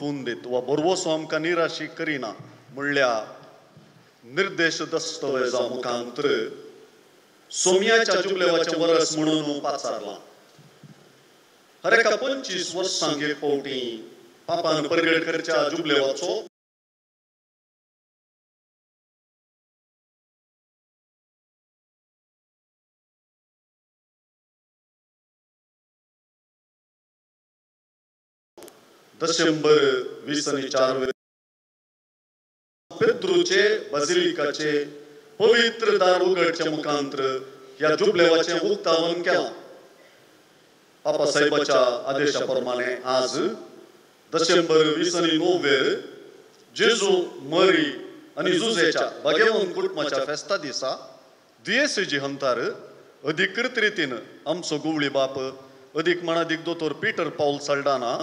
गुंतवून दित वा भरवसो आमकां निराशी करिना म्हणल्या निर्देश दस्तवेजा मुखांतर सोम्याच्या जुबलेवाचें वरस म्हणून पाचारलां. हर एका 25 वर्सांक एक फावटी पापान परगट करच्या जुबलेवाचो डिसेंबर 24 पेद्रूचे बाजिलिकाचे पवित्र दार उगडच्या मुखांतर ह्या जुबलेवाचें उक्तावण केलां. पापा साहेबाच्या आदेशा प्रमाणे आज डिसेंबर 29 जेजू मरी आनी जुजेच्या भाग्यवंत कुटुंबाच्या फेस्ता दिसा दियेसेजी हंतार अधिकृत रितीन आमचो गुवळी बाप अदीक मानादीक दोतोर पीटर पावल साल्डाना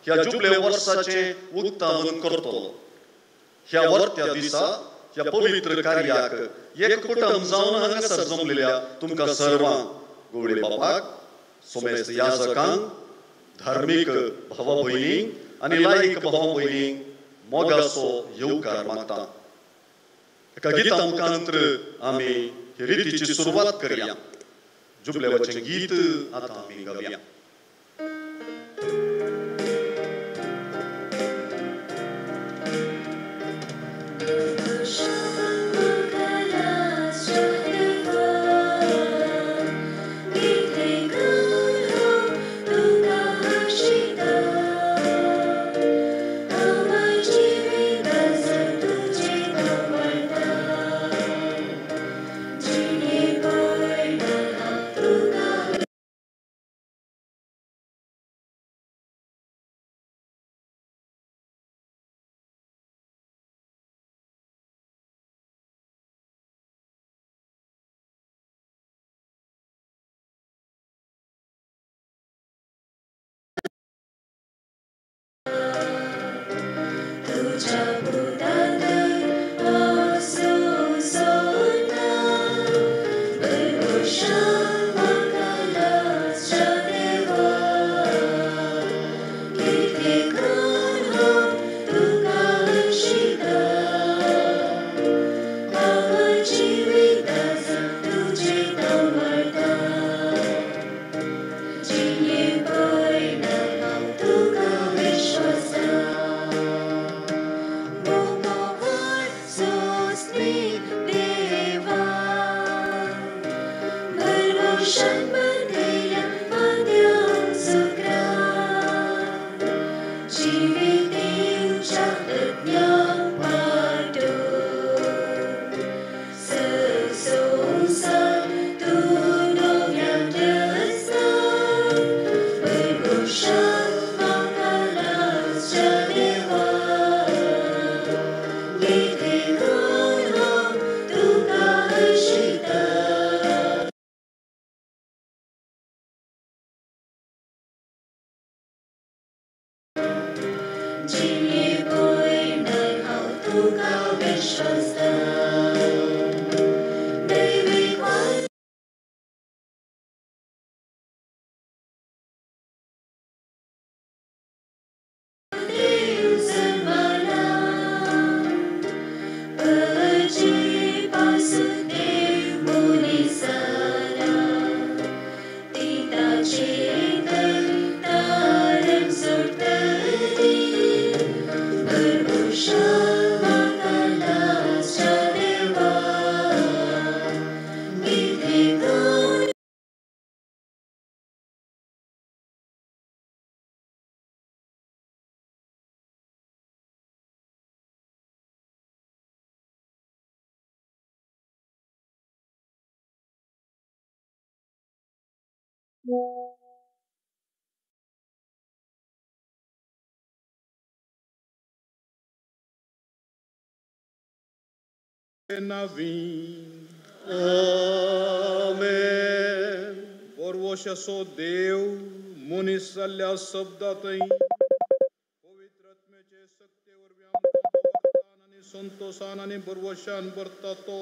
ह्या जुबले वर्साचें उक्तावण करतलो. ह्या वर्त्या दिसा ह्या पवित्र कार्याक एक कुटुंब जावन हांगासर जमलेल्या तुमकां सर्वांक गुवळी बापाक, सोमेस्त याजकांक, धार्मीक भावा भयणींक आनी लायक भावा भयणींक मोगाचो येवकार मागता. एका गिता मुखांतर आमी हे रितीची सुरवात करया. जुबलेवाचें गीत आतां आमी गावया. Navin. Amen. बोरवोशसो देव मनीस जाल्ल्या शब्दांतय पवित्र आत्म्याचे शक्ते वरवीं आमकां भावार्थान आनी संतोशान आनी बोरवोशान भरता तो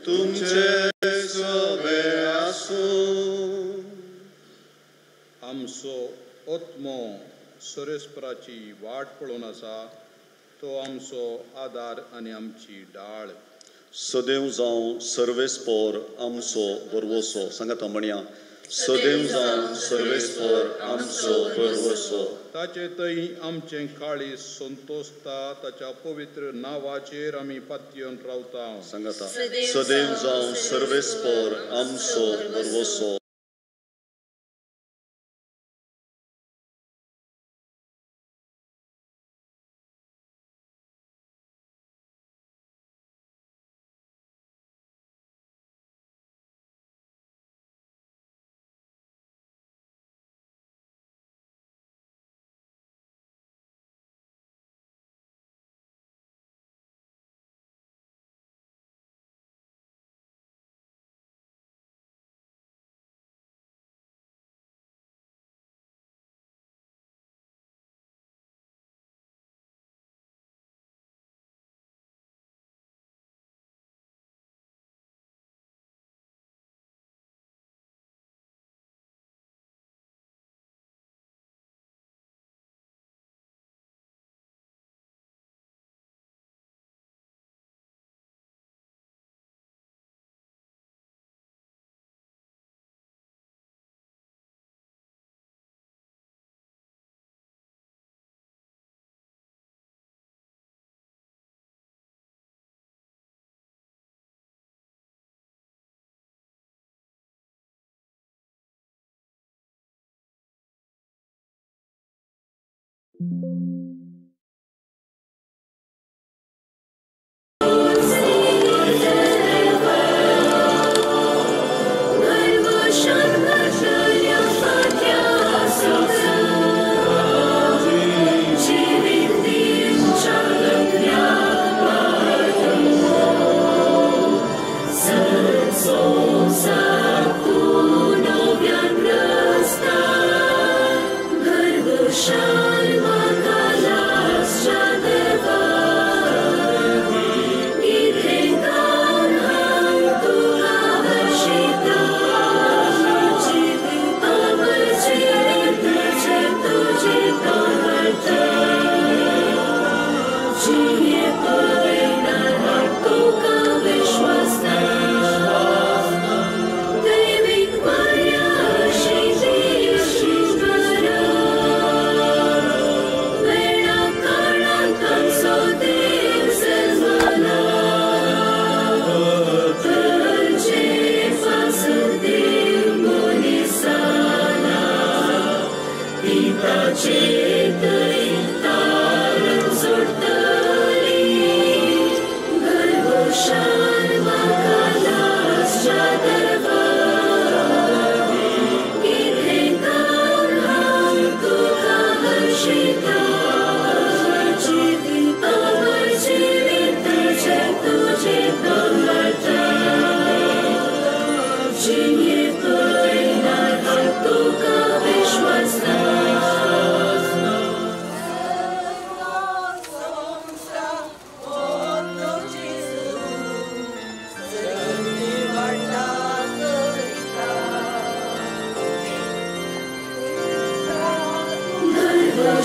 तुमचे सवे आसूं. आमचो आत्मो सरेस्पराची वाट पळोवन आसा, तो आमचो आदार आनी आमची डाळ। सदैव जावं सर्वेस्पोर आमचो भरवसो। सांगाता म्हणया, सदैव जावं सर्वेस्पोर आमचो भरवसो। ताचे थंय आमचें काळीज संतोषता, ताच्या पवित्र नांवाचेर आमी पातयेवन रावता। सांगाता, सदैव जावं सर्वेस्पोर आमचो भरवसो।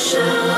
Será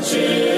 She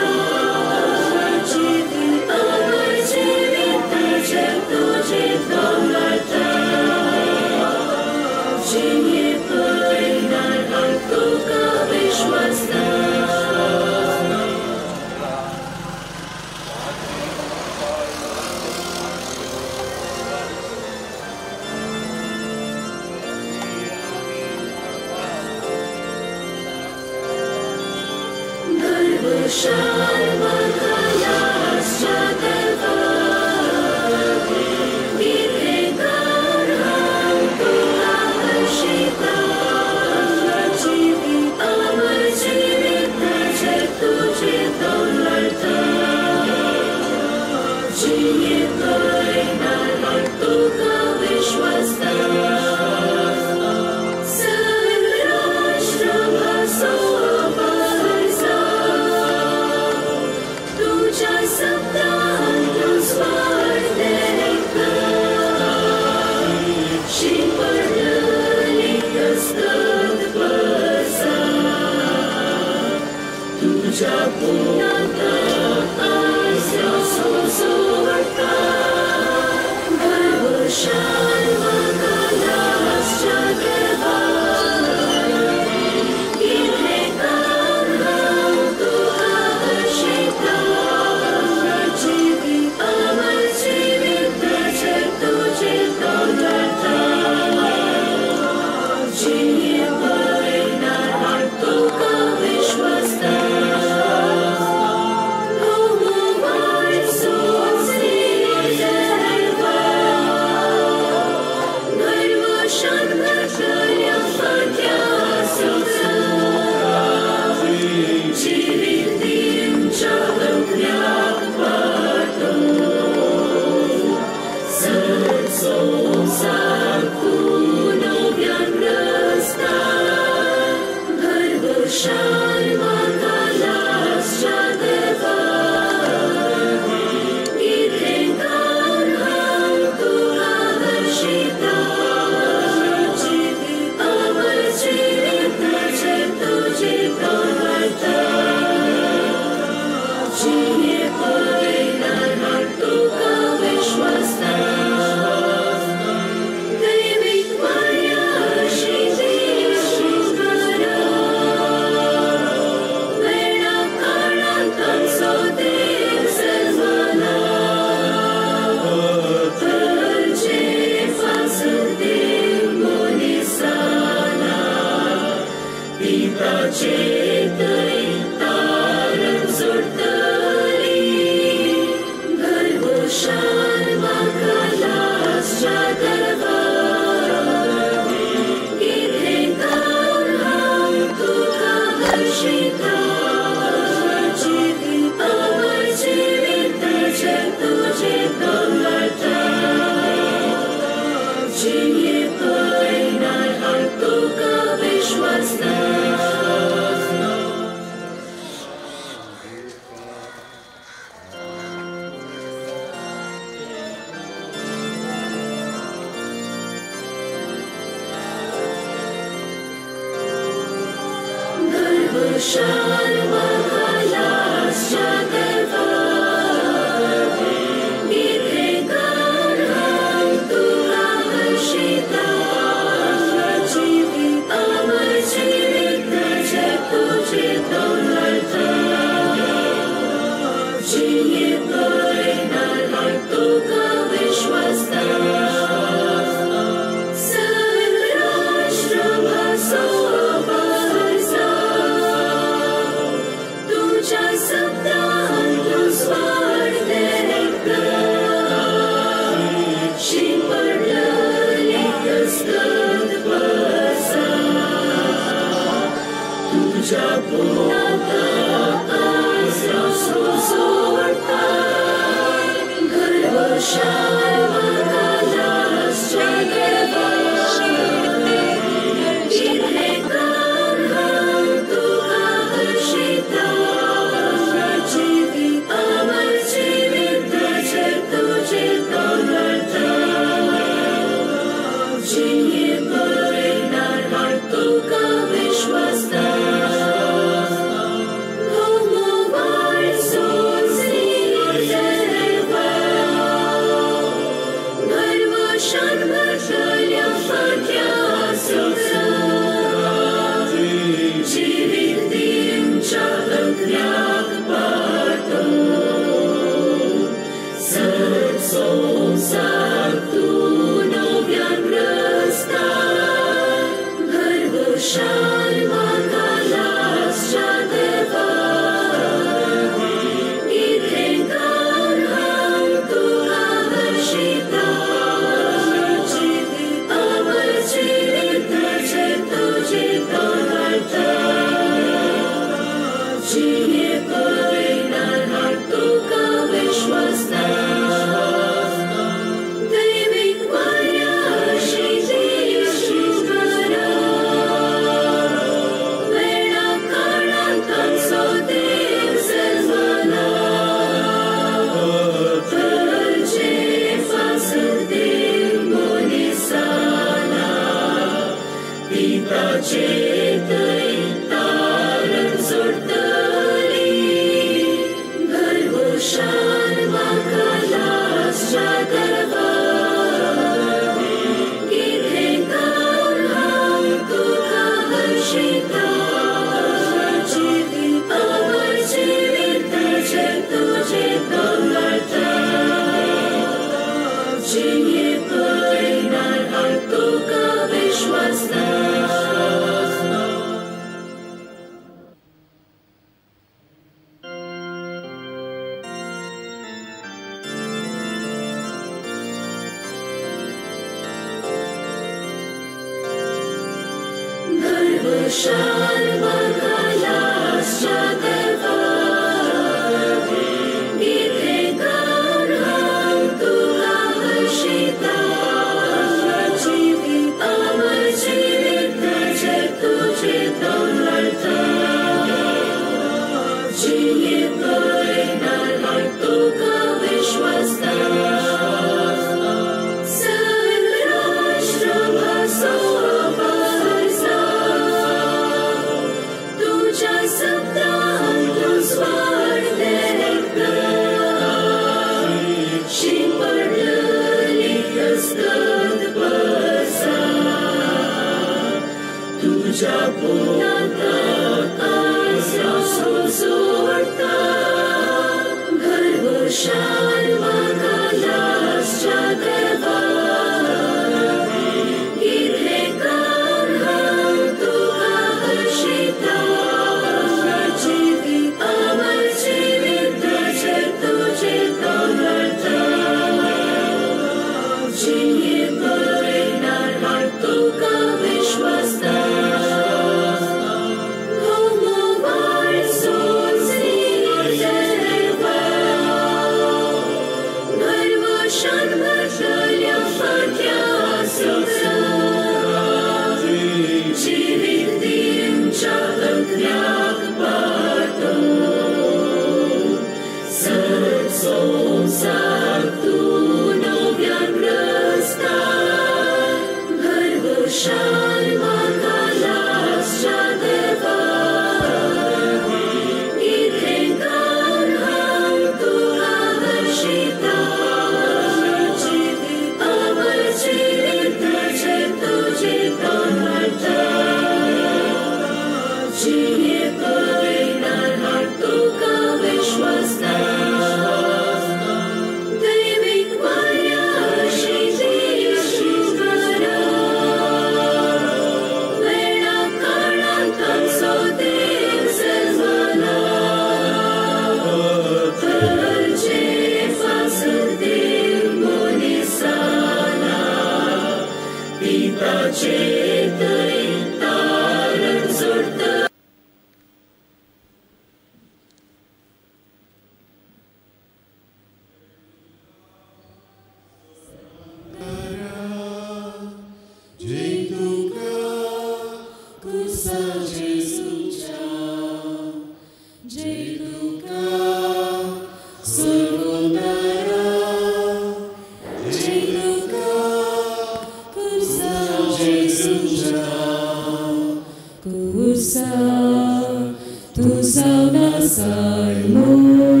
तूं जावन आसाय मूळ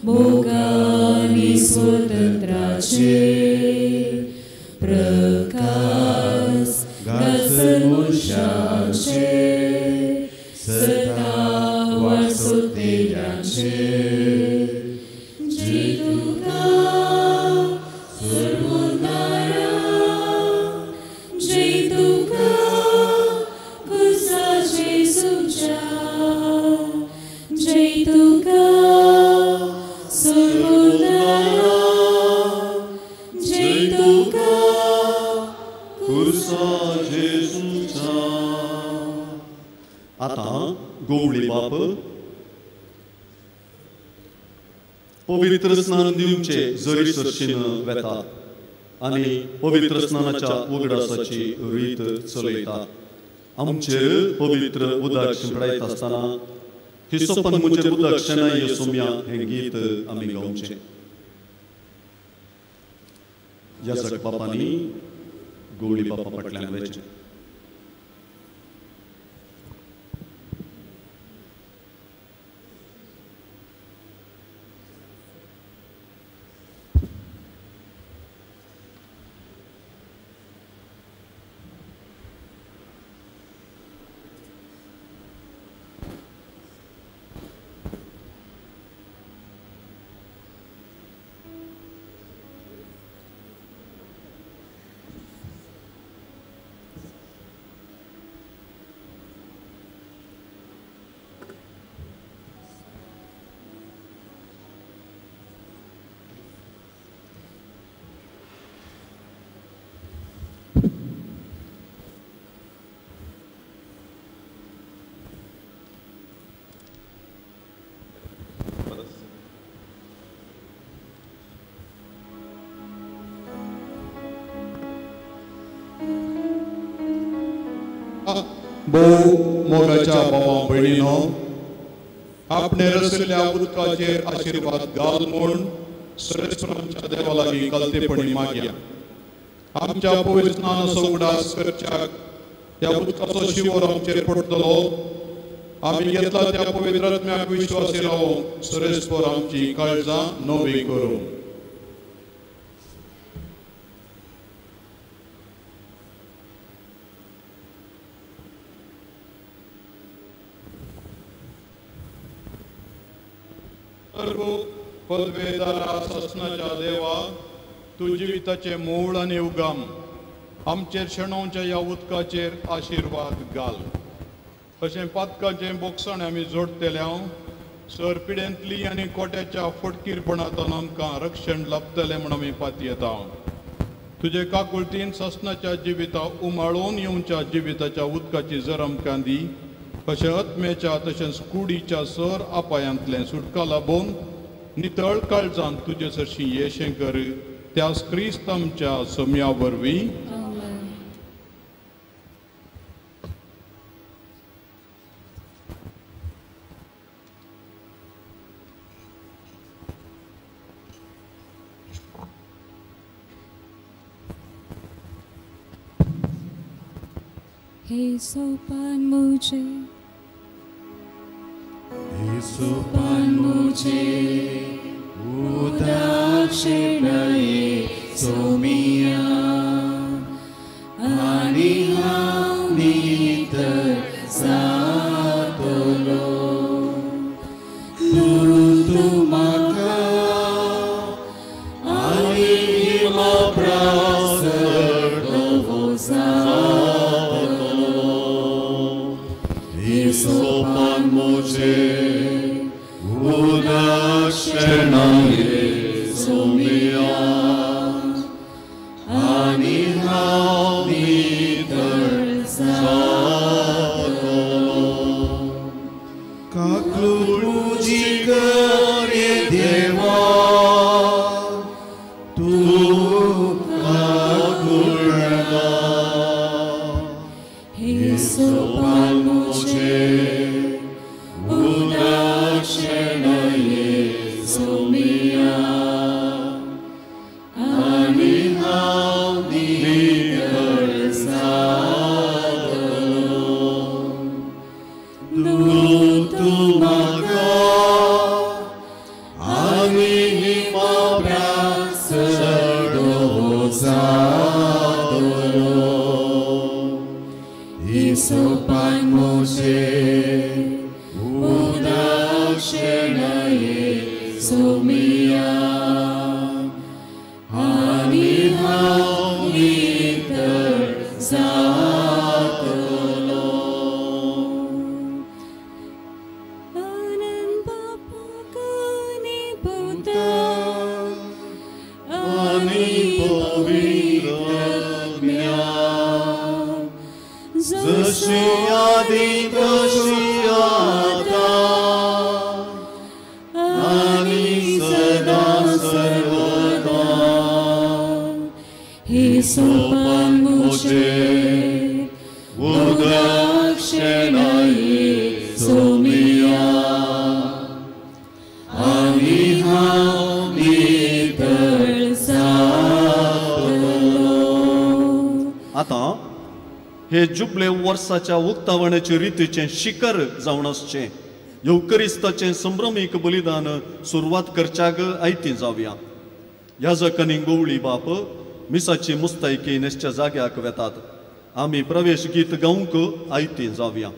मोगानी स्वतंत्राचे प्रकाश घालसर मनशाचे सदा वाट सोदतेल्यांचे जय तुका सोडूनारा जय तुका खुर्सा जेजूच्या जय तुका सोडूनारा जय तुका खुर्सा जेजूच्या. आतां गोवळी बाप पवित्र स्नान दिवचे जरी सरशीन वेता आनी पवित्र स्नानाच्या उगडासाची रीत चलयता. आमचेर पवित्र उदक शिंपडायत आसतना हिसोपन मुचेर उदक शेणाय सोम्या हें गीत आमी गावचें. याजक बापांनी गोवळी बापा फाटल्यान वचचें. भोव मोगाच्या भावा भयणीनो, आपणे रचलेल्या उदकाचेर आशिर्वाद घाल म्हूण सर्वेस्पराच्या देवा लागीं कालतेपणी मागया. आमच्या पवित्र स्नानाचो उगडास करच्याक ह्या उदकाचो शिंवर आमचेर पडटलो. आमी घेतला त्या पवित्र आत्म्याक विश्वासी रावूंक सर्वेस्पर आमची काळजां नवी करूं. पदवेदारा ससनाच्या देवा, तूं जिविताचें मूळ आनी उगम, आमचेर शेणोवच्या ह्या उदकाचेर आशिर्वाद घाल. अशें पातकाचें बोगसण आमी जोडटले सर पिडेंतली आनी कोट्याच्या फटकीरपणांतल्यान आमकां रक्षण लाभतलें म्हूण आमी पातयेता. तुजे काकुळतीन ससनाच्या जिविता उमाळून येवच्या जिविताच्या उदकाची जर आमकां दी. अशें आत्म्याच्या तशेंच कुडीच्या सर अपायांतलें सुटका लाबोवन नितळ काळजान तुजे सरशीं येशें कर त्यास क्रिस्त आमच्या सम्या वरवीं. हे सोपान मुझे, हे सोपान मुझे उदक शेणये सोमिया आनी हांव नितळ जातलो. तूं म्हाका आनी हिमप्रासर नवो जातलो. हे सोपान मुझे उदक शेणये सोमिया आनी हांव नितळ जातलो. काकूट म्हजी कर देवा, तूं काकुळना. हे सोपान मुझे उदक शेणये सोमिया दूत म्हाका आनी म्हाप्या चडो जातलो. हिसोपान मोशे उदक शेणये सोमिया आनी हांव नितळ जातलो. आनंद बापाक आनी पुताक आनी पवित्र आत्म्याक, जशी आदी तशी आतां आनी सदां सर्वदा. हिसोपान मोशे उदक शेणये सोमिया आनी हांव नितळ जातलो. आतां हे जुबले वर्साच्या उक्तावणाचे रितीचें शिखर जावन आसचें येवकरिस्ताचें संभ्रमीक बलिदान सुरवात करच्याक आयती जावया. याजक आनी गोवळी बाप मिसाची मुस्तायकी न्हेसच्या जाग्याक वेतात. आमी प्रवेश गीत गावंक आयती जावया.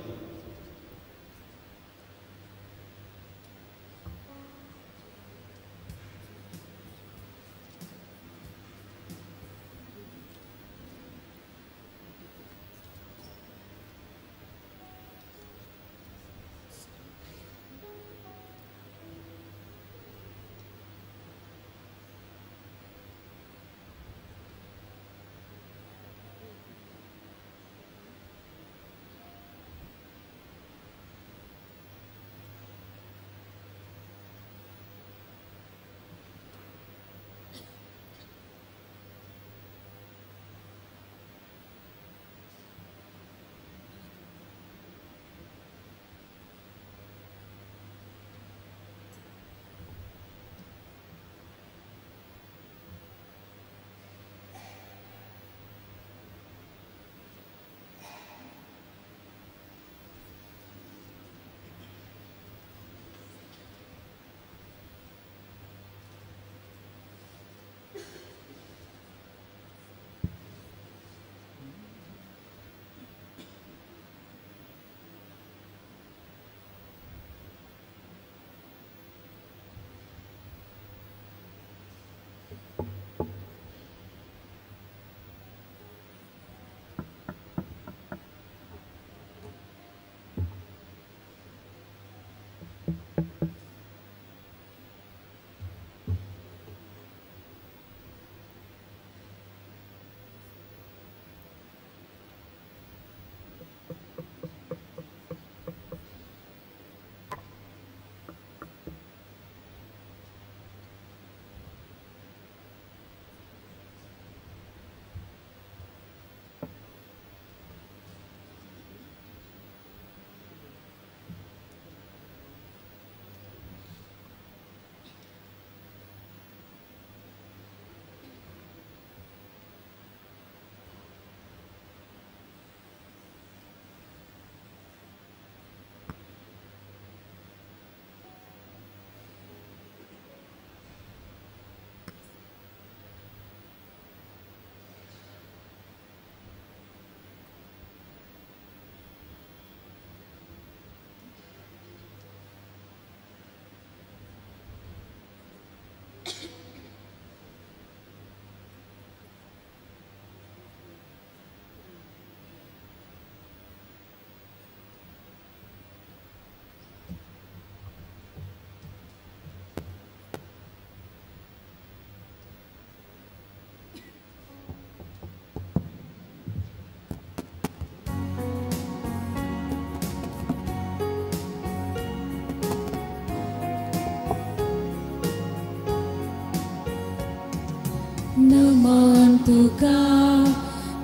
Naman tuka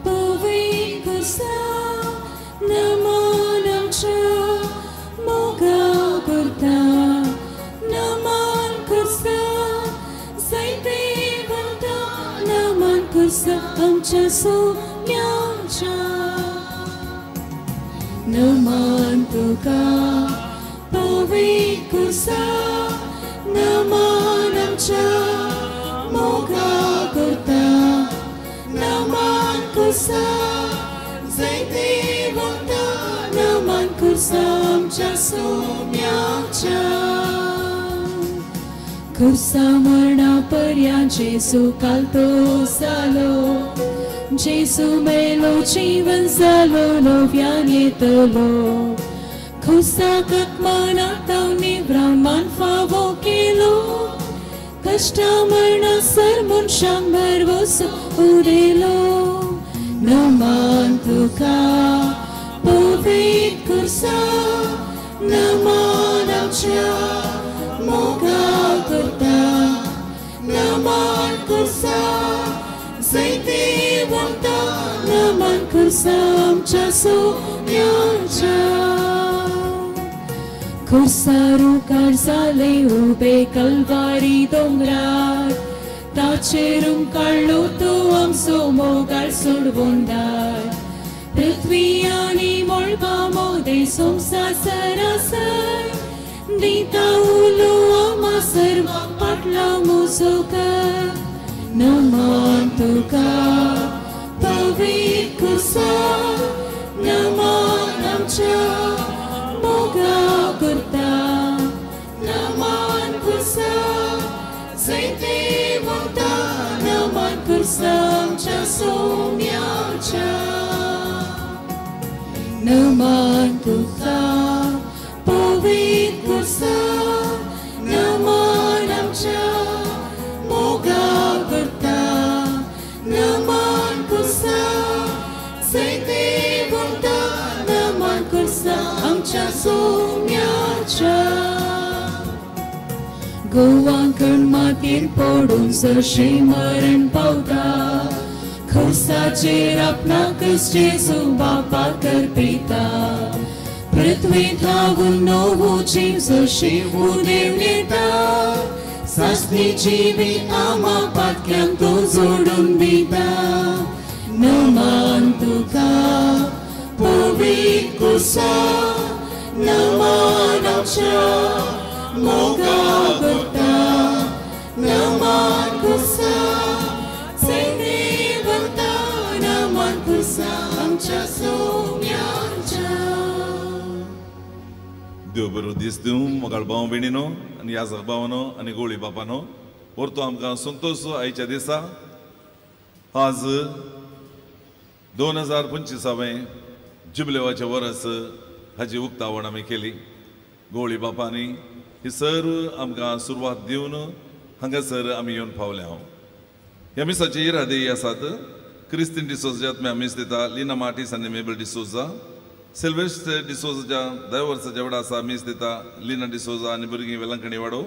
पवित्र नमन आमच्या मोगा करता नमन करता जायते वता नमन करता आमच्या सोम्याच्या नमन तुका पवित्र कुर्सा नमन आमच्या मोगा करता नमन कुर्सा जैतेवंता नमन कुर्सा आमच्या सोम्याच्या कुर्सा मरणा पर्यां जेजू कालतो जालो जेजू मेलो जीवन जालो नव्यान येतलो खुर्सा ककमनाताव निव्रामान फावो केलो कश्टा मरणा सर मनशांक भरवसो उडयलो नमन तुका पवित्र कुर्सा नमन आमच्या मोगा करता नमन कुर्सा जैतेवंता नमन कुर्सा आमच्या सोम्याच्या खुर्सा रुकार जाले उबे कलवारी दोंगरार ताचेर काडलो तो आमचो मोगाळ सोडवंदार पृथ्वी आनी मळबा मोदे संवसार सरासर दिता उलो आमा सर्वांक पाटला मुजो कर नमन तुका पवित्र कुर्सा नमन आमच्या मोगा करता नमन कुर्सा जैतेवंता नमन कुर्सा आमच्या सोम्याच्या नमन तुका पवित्र कुर्सा नमन आमच्या मोगा करता नमन कुर्सा जैतेवंता नमन कुर्सा आमच्या सोम्याच्या गोवांकण मातयेन पडून जशें मरण पावता खुर्साचेर आपणाकच जेजू बापाक अर्पिता पृथ्वी धावून नवो जीव जशें उदेवन येता सासणी जिवी आमा पातक्यांक तो जोडून दिता नमन तुका पवित्र कुर्सा नमन आमच्या मोगा करता नमन कुर्सा जैतेवंता नमन कुर्सा आमच्या सोम्याच्या. देव बरो दीस दिवं मोगाळ भाव भयणीनो आनी याजक भावानो आनी गोळी बापानो परतो आमकां संतोश आयच्या दिसा आज 2025 जुबलेवाचें वरस हाजी उक्तावण आमी केली. गोळी बापांनी ही सर्व आमकां सुरवात दिवन हांगासर आमी येवन पावले हांव. ह्या मिसाचे इरादे आसात क्रिस्तीन डिसोजा आमी मीस दिता, लिना मार्टीस आनी मेबल डिसोजा, सिल्वेस्टर डिसोजाच्या 10 वर्साच्या वाडो आसा मीस दिता, लिना डिसोजा आनी भुरगीं वेलंकणी वाडो,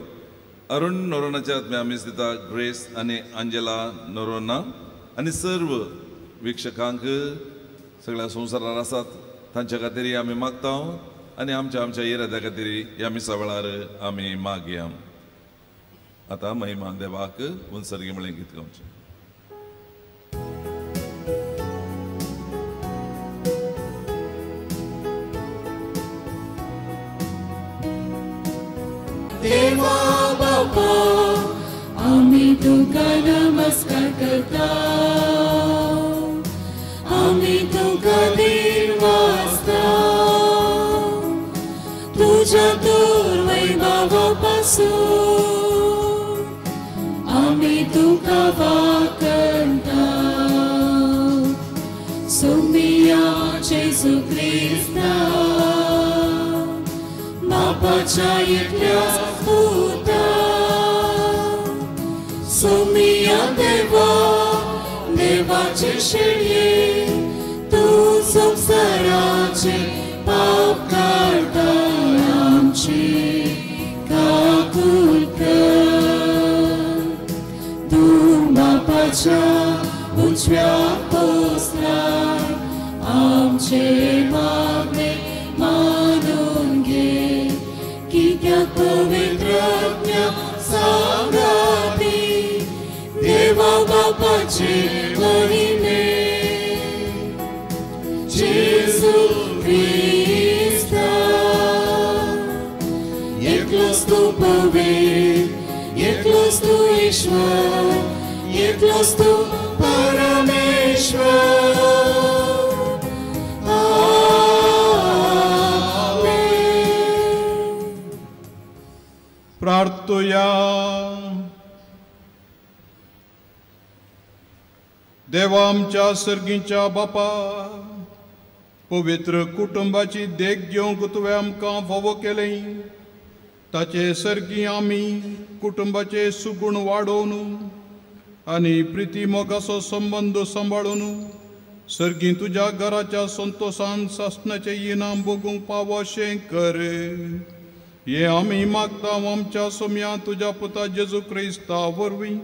अरुण नोरोनाच्या आत्म्या मीस दिता, ग्रेस आनी अंजेला नोरोना आनी सर्व वीक्षकांक सगळ्या संवसारार आसात तांच्या खातीर आमी मागता आनी आमच्या आमच्या इराद्या खातीर ह्या मिसा वेळार आमी मागया. आतां महिमा देवाक उनसर्गी म्हळें गीत गावचें. देवा बापा आमी तुका नमस्कार करता, आमी तुका देव वाचता, तुज्या दुर्वैभावा पासून आमी तुका वाकणता. सोमिया जेजू क्रिस्ता बापाच्या एकल्या पुता, सोमिया देवा देवाचे शेळये तूं संवसाराचे पाप काडटा आमची काकूल कर. तूं बापाच्या उजव्या पोसलाय आमचे मागणे मानून घे, कित्याक पवित्र आत्म्या सांगाती देवा बापाचे महिमे. जेजू क्रिस्ता. तूं पवित्र, एकलोच तूं ईश्वर, एकलोच तूं परमेश्वर. आमेन. प्रार्थुया. देवा आमच्या सर्गीच्या बापा, पवित्र कुटुंबाची देख घेवंक तुवें आमकां फावो केलें. ताचे सर्गी आमी कुटुंबाचे सुगूण वाडोवन आनी प्रिती मोगाचो संबंद सांबाळून सर्गी तुज्या घराच्या संतोशान सासणाचें इनाम भोगूंक पावो अशें कर. हें आमी मागता आमच्या सोम्या तुज्या पुता जेजू क्रिस्ता वरवीं.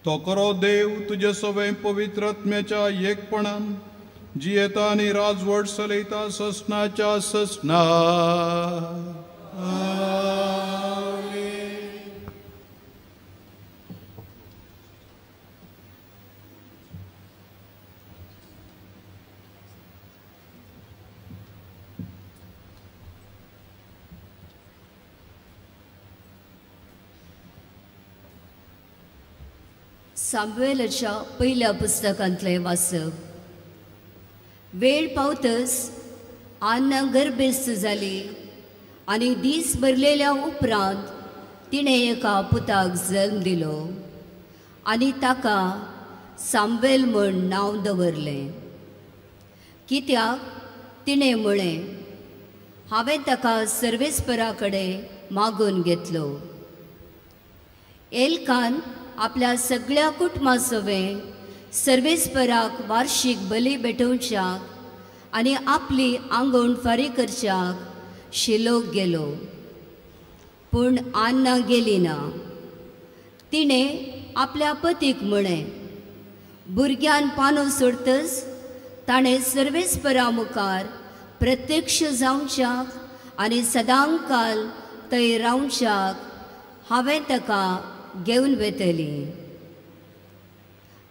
तो खरो देव तुजे सवें पवित्र आत्म्याच्या एकपणान जियेता आनी राजवट चलयता ससनाच्या ससना. सामुएलाच्या पयल्या पुस्तकांतलें वाचप. वेळ पावतच आन्ना गर्भेस्त जाली आनी दीस भरलेल्या उपरांत तिणें एका पुताक जल्म दिलो आनी ताका सामुएल म्हूण नांव दवरलें. कित्याक तिणें म्हळें, हांवें ताका सर्वेस्परा कडेन मागून घेतलो. एल्कान आपल्या सगळ्या कुटुंबा सवें सर्वेस्पराक वार्षीक बली भेटोवच्याक आनी आपली आंगवण फारीक करच्याक शिलोक गेलो. पूण आन्ना गेली ना. तिणें आपल्या पतीक म्हळें, भुरग्यान पानो सोडतच ताणें सर्वेस्परा मुखार प्रत्यक्ष जावच्याक आनी सदांकाल थंय रावच्याक हांवें ताका घेवन वेतली.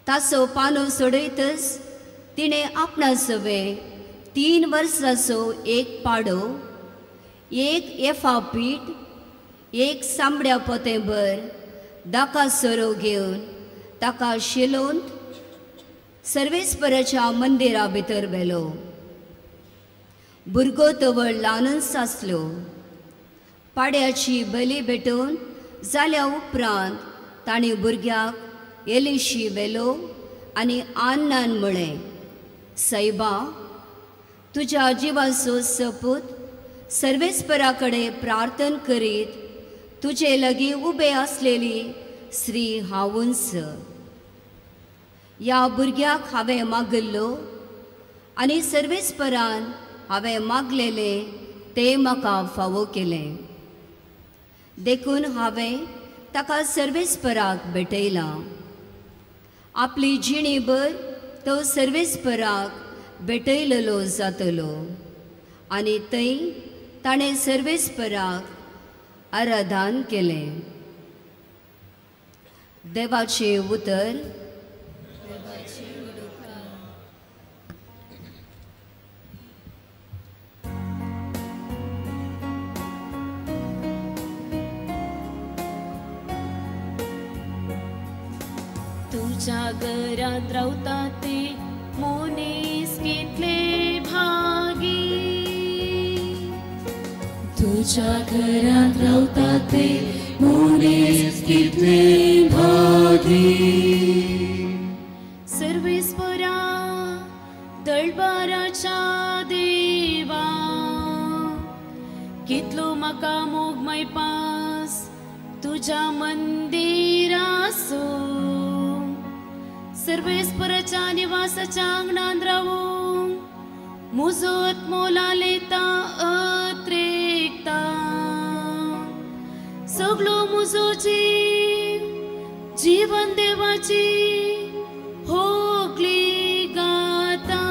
ताचो पानो सोडयतच तिणें आपणा सवें 3 वर्सांचो एक पाडो, एक एफा पीठ, एक सांबड्या पोतेंभर दाका सोरो घेवन ताका शिलोवन सर्वेस्पराच्या मंदिरा भितर व्हेलो. भुरगो तवळ ल्हानच आसलो. पाड्याची बली भेटोवन जाल्या उपरांत तांणी भुरग्याक एलिशी व्हेलो आनी आन्नान म्हळें, सैबा, तुज्या जिवाचो सपूत सर्वेस्परा कडेन प्रार्थन करीत तुजे लागीं उबे आसलेली स्त्री हांवूच. ह्या भुरग्याक हांवें मागिल्लो आनी सर्वेस्परान हांवें मागलेलें तें म्हाका फावो केलें, देखून हांवें ताका सर्वेस्पराक भेटयला. आपली जिणेभर तो सर्वेस्पराक भेटयलेलो जातलो. आनी थंय ताणें सर्वेस्पराक आराधन केलें. देवाचें उतर. तुझ्या घरात रावता ते मनीस कितले भागी, तुझ्या घरात रावता ते मनीस कितले भागी. सर्वेस्परा दळबाराच्या देवा, कितलो म्हाका मोग मैपास तुझ्या मंदिरासो. सर्वेस्पराच्या निवासाच्या आंगणान रावूंक म्हजो आत्मो लालेता अत्रेकता. सगळो म्हजो जीव जीवन देवाची होगली गाता.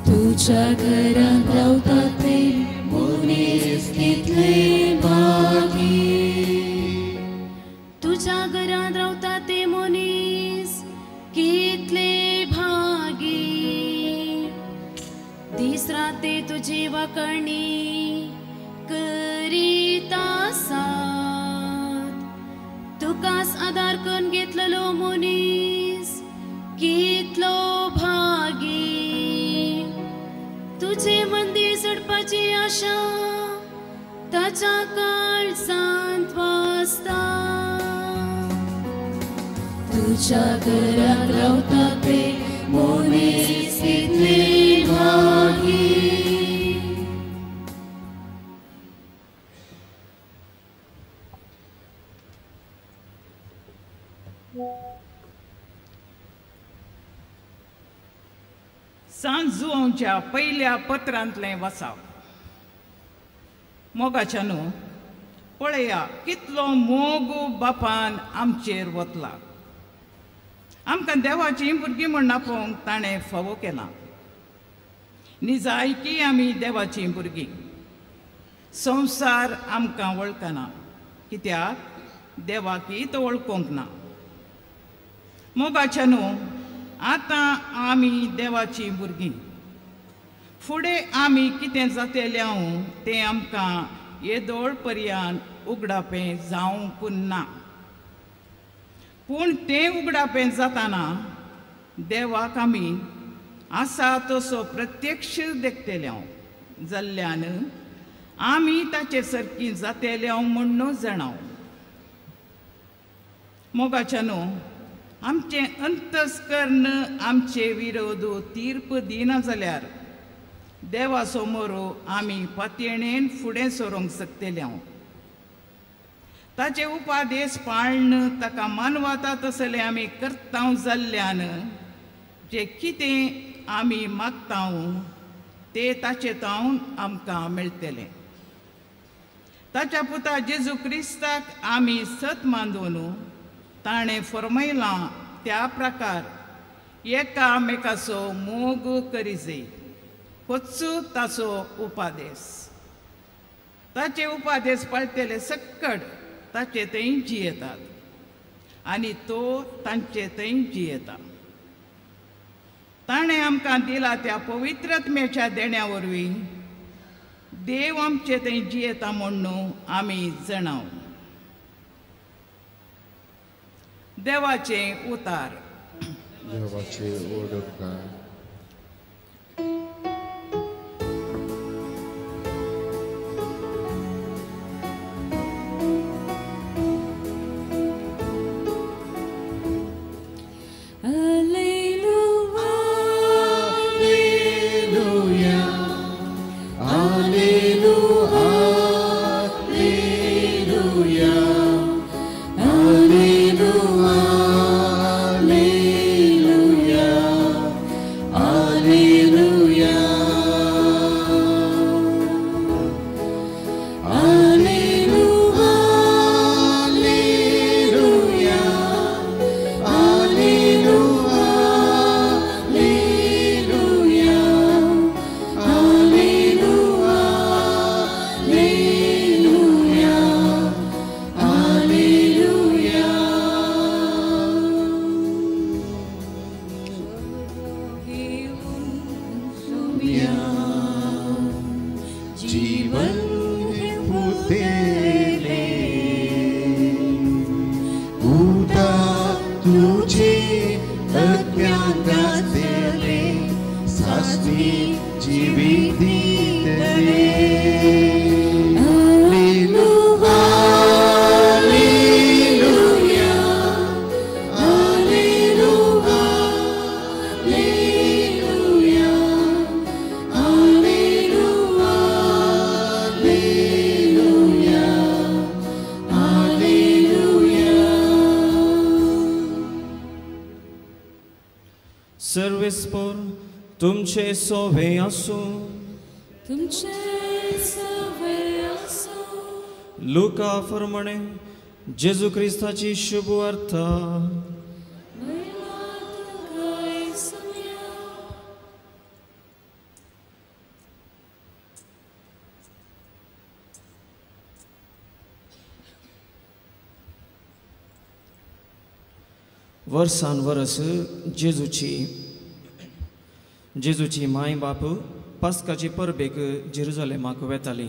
तुझ्या घरात रावता ते मनीस कितले भागी, तुझ्या घरात रावता ते मनीस कितले भागी. दीस रात तुझी वाकणी करीत आसात. तुकाच आदार करून घेतलेलो मनीस कितलो भागी. तुझे मंदिर चडपाची आशा ताच्या काळजांत वासता. तुझ्या घरांत रावता ते मनीस कितले भागी. सांजुआंवच्या पयल्या पत्रांतलें वसाव. मोगाच्या न्हू पळया कितलो मोग बापान आमचेर वतला. आमकां देवाचीं भुरगीं म्हण आपोवंक ताणें फावो केलां. निजायकी आमी देवाचीं भुरगीं. संवसार आमकां वळखना कित्याक देवाकी तो वळखूंक ना. मोगाच्या न्हू आतां आमी देवाचीं भुरगीं. फुडें आमी कितें जातेलें हांव तें आमकां येदोळ पर्यान उगडापें जावंक ना. पूण तें उगडापें जाताना देवाक आमी आसा तसो प्रत्यक्ष देखतले हांव जाल्ल्यान आमी ताचे सारकी जातेले हांव म्हूण जाणाव. मोगाच्या न्हू आमचें अंतस्कर्ण आमचे विरोध तीर्प दिना जाल्यार देवा समोर आमी पातयेणेन फुडें सरूंक शकतले हांव. ताचे उपादेश पाळण ताका मानवता तसलें आमी करता जाल्ल्यान जें कितें आमी मागता तें ताचे तावन आमकां मेळटलें. ताच्या पुता जेजू क्रिस्ताक आमी सत मानून ताणें फर्मयलां त्या प्रकार एकामेकाचो मोग करी जाय. होच ताचो उपादेश. ताचे उपादेश पाळटले सक्कड ताचे थंय जियेतात आनी तो तांचे थंय जियेता. ताणें आमकां दिला त्या पवित्रत्म्याच्या देण्या वरवीं देव आमचे थंय जियेता म्हूण आमी जाणाव. देवाचें उतार. देवाचे ओडकार. सर्वेस्पोर तुमचे सोवे आसूं. तुमचे सोवे आसूं. लुका फर्माणे जेजू क्रिस्ताची शुभ वार्ता. वर्सान वरस जेजूची माय बाप पास्काचे परबेक जेरुजलेमाक वेताली.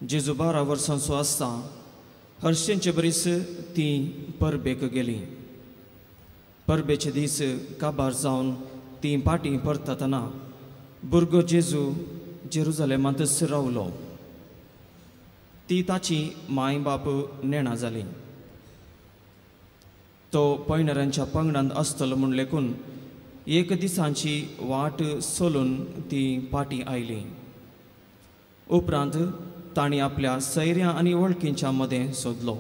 जेजू 12 वर्सांचो आसता हर्शेंचे बरीस ती परबेक गेली. परबेचे दीस काबार जावन ती पाटी परततना भुरगो जेजू जेरुजलेमांतच रावलो. ती ताची माय बाप नेणा जाली. तो पयणाऱ्यांच्या पंगडांत आसतलो म्हूण लेखून एक दिसांची वाट सोलून ती पाटी आयली. उपरांत तांणी आपल्या सैऱ्या आनी वळखींच्या मदें सोदलो,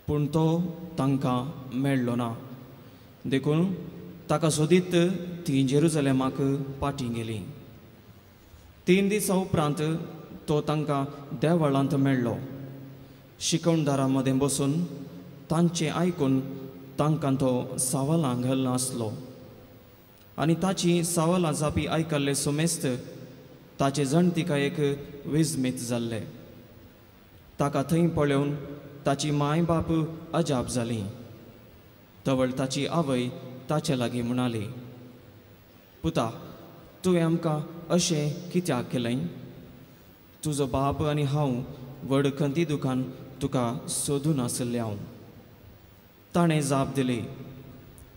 पूण तो तांकां मेळ्ळो ना. देखून ताका सोदीत ती जेरुजलेमाक पाटी गेली. 3 दिसां उपरांत तो तांकां देवळांत मेळ्ळो. शिकवणदारां मदें बसून तांचें आयकून तांकां तो सवालां घालनासलो आनी ताची सवालां जापी आयकल्ले सुमेस्त ताचे जण तिका एक विजमीत जाल्ले. ताका थंय पळोवन ताची माय बाप अजाप जाली. तवळ ताची आवय ताचे लागीं म्हणाली, पुता, तुवें आमकां अशें कित्याक केलें? तुजो बाप आनी हांव व्हड खंती दुकान तुका सोदून आसले हांव. ताणें जाप दिली,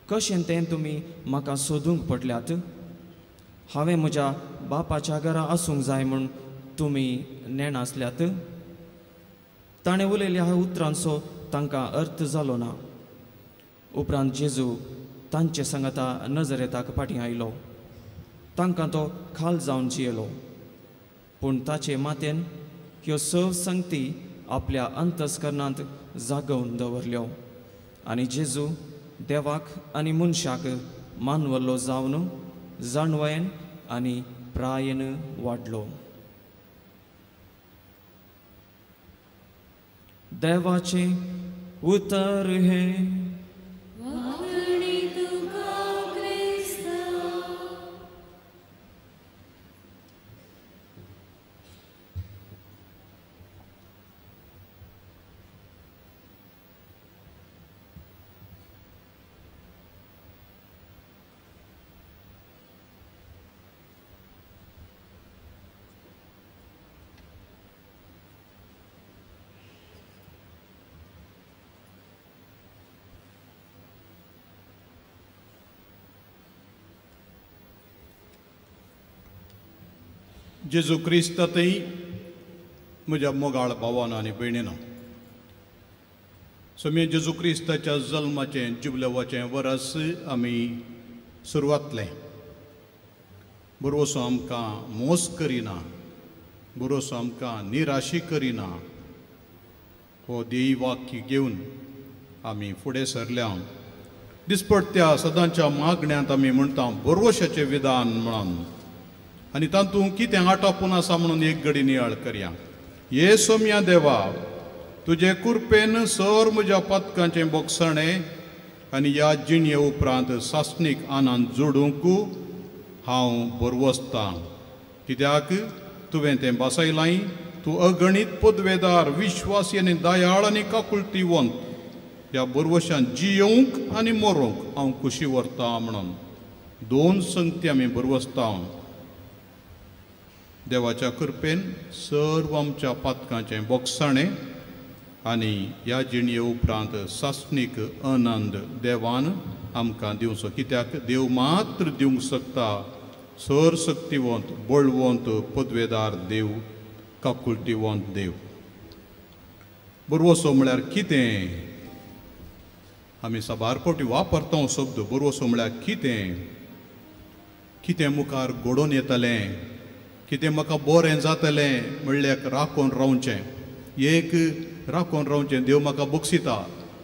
कशें तें तुमी म्हाका सोदूंक पडल्यात? हांवें म्हज्या बापाच्या घरा आसूंक जाय म्हूण तुमी नेणासल्यात? ताणें उलयल्या ह्या उतरांचो तांकां अर्थ जालो ना. उपरांत जेजू तांचे सांगाता नजरेताक फाटीं आयलो. तांकां तो खाल जावन जियेलो, पूण ताचे मातेन ह्यो सव संगती आपल्या अंतस्करणांत जागोवन दवरल्यो आनी जेजू देवाक आनी मनशाक मानवल्लो जावन जाणवयन आनी प्रायेन वाडलो. देवाचें उतर हें. जेजू क्रिस्तांतय म्हज्या मोगाळ भावान आनी भयणीनो, सोम्या जेजू क्रिस्ताच्या जल्माचें जुबलेवाचें वरस आमी सुरवातलें. भरवसो आमकां मोस करिना, भरवसो आमकां निराशी करिना. हो ध्येय वाक्य घेवन आमी फुडें सरल्या. दिसपडत्या सदांच्या मागण्यांत आमी म्हणटा भरवशाचें विधान म्हणून, आनी तातूंत कितें आटापून आसा म्हणून एक घडी नियाळ करया. हे सोम्या देवा, तुजे कृपेन सर म्हज्या पातकांचें बोगसणें आनी ह्या जिणये उपरांत सासणीक आनंद जोडूंक हांव भरवसतां. कित्याक तुवें तें बसयलां. तूं अगणीत पदवेदार, विश्वासी आनी दयाळ आनी काकुळतीवंत. ह्या भरवशान जियोवंक आनी मरोंक हांव खुशी व्हरता म्हणून दोन संगती आमी भरवसता. देवाच्या कृपेन सर्व आमच्या पातकांचें बोगसाणें आनी ह्या जिणये उपरांत सासणीक आनंद देवान आमकां दिवचो. कित्याक देव मात्र दिवंक शकता. सर शक्तिवंत, बळवंत, पदवेदार देव, काकुळतीवंत देव. भरवसो म्हळ्यार कितें? आमी साबार फावटी वापरता शब्द भरवसो म्हळ्यार कितें? कितें मुखार घडोवन येतलें, कितें म्हाका बरें जातलें म्हणल्यार राखून रावचें, एक राखून रावचें. देव म्हाका बक्षिता,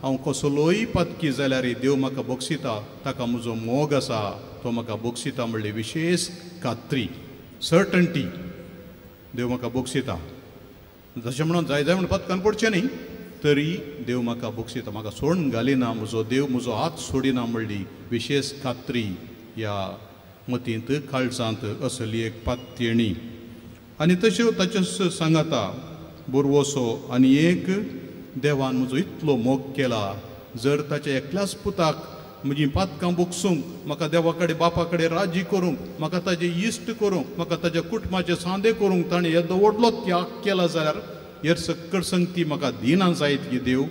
हांव कसलोय पातकी जाल्यार देव म्हाका बक्षिता, ताका म्हजो मोग आसा, तो म्हाका बक्षिता म्हणली विशेश खात्री, सर्टन्टी. देव म्हाका बक्षिता जशें म्हणून जाय जाय म्हण पातकान पडचें न्ही, तरी देव म्हाका बक्षिता, म्हाका सोडून घालिना, म्हजो देव म्हजो हात सोडिना म्हणली विशेश खात्री ह्या मतींत काळजांत असली एक पातयेणी. आनी तश्यो ताचे सांगाता भरवसो आनी एक देवान म्हजो इतलो मोग केला, जर ताच्या एकल्याच पुताक म्हजी पातकां बोगसूंक, म्हाका देवा कडेन बापा कडेन राजी करूंक, म्हाका ताजे इश्ट करूंक, म्हाका ताज्या कुटुंबाचे सांदे करूंक ताणें येदो व्हडलो त्याग केला जाल्यार हेर सक्कड संगती म्हाका दिना जायत की देव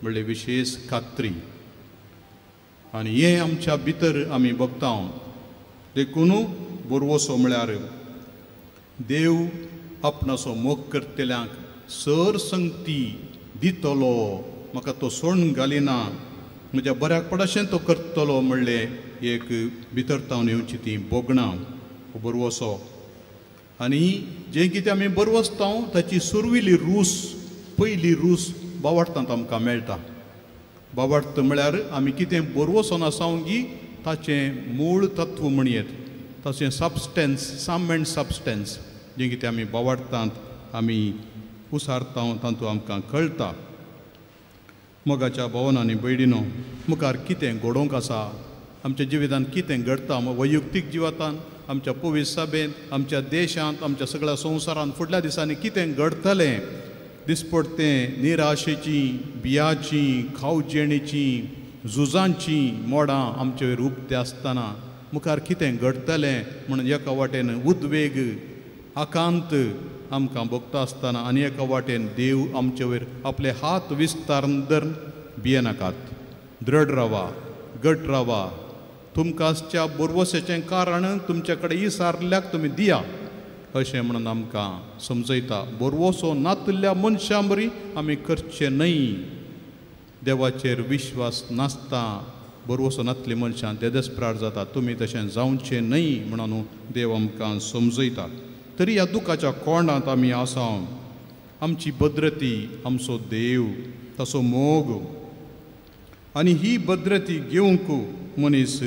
म्हणले विशेष खात्री. आनी हें आमच्या भितर आमी बगता. देखून बोरवसो म्हळ्यार देव आपणाचो मोग करतल्यांक सर संगती दितलो, म्हाका तो सोडून घालिना, म्हज्या बऱ्याक पडशें तो करतलो म्हणलें एक भितर तावन येवची ती भोगणां बरवसो. आनी जें कितें आमी बरवसता ताची सुरविली रूस, पयली रूस बावार्थांत आमकां मेळटा. बावार्थ म्हळ्यार आमी कितें बरवसोन आसावंगी ताचें मूळ तत्व म्हणयेत, ताचें सबस्टन्स, सम एंड सबस्टन्स जें कितें आमी बावार्थांत आमी उसारता तातूंत आमकां कळटा. मोगाच्या भोवन आनी भयणीनो, मुखार कितें घडोवंक आसा, आमच्या जिवितांत कितें घडटा, वैयक्तीक जिवितांत, आमच्या पवित्र सभेंत, आमच्या देशांत, आमच्या सगळ्या संवसारांत फुडल्या दिसांनी कितें घडटलें, दिसपडतें निराशेची, बियाची, खावजेणीची, झुजांची मोडां आमचे वयर उबते आसतना मुखार कितें घडटलें म्हणून एका वाटेन उद्वेग, आकांत आमकां भोगता आसतना आनी एका वाटेन देव आमचे वयर आपले हात विस्तारून धरून भियेनाकात, दृढ रावा, घट रावा, तुमकां आसच्या बोरवसाचें कारण तुमच्या कडेन इसारल्याक तुमी दिया अशें म्हणून आमकां समजयता. बोरवसो नातिल्ल्या मनशां बरी आमी करचें न्हय. देवाचेर विश्वास नासता बोरवसो नातली मनशां देदेस्प्रार जाता, तुमी तशें जावचें न्हय म्हणून देव आमकां समजयता. तरी ह्या दुखाच्या कोंडांत आमी आसा, आमची भद्रती आमचो देव, ताचो मोग, आनी ही भद्रती घेवंक मनीस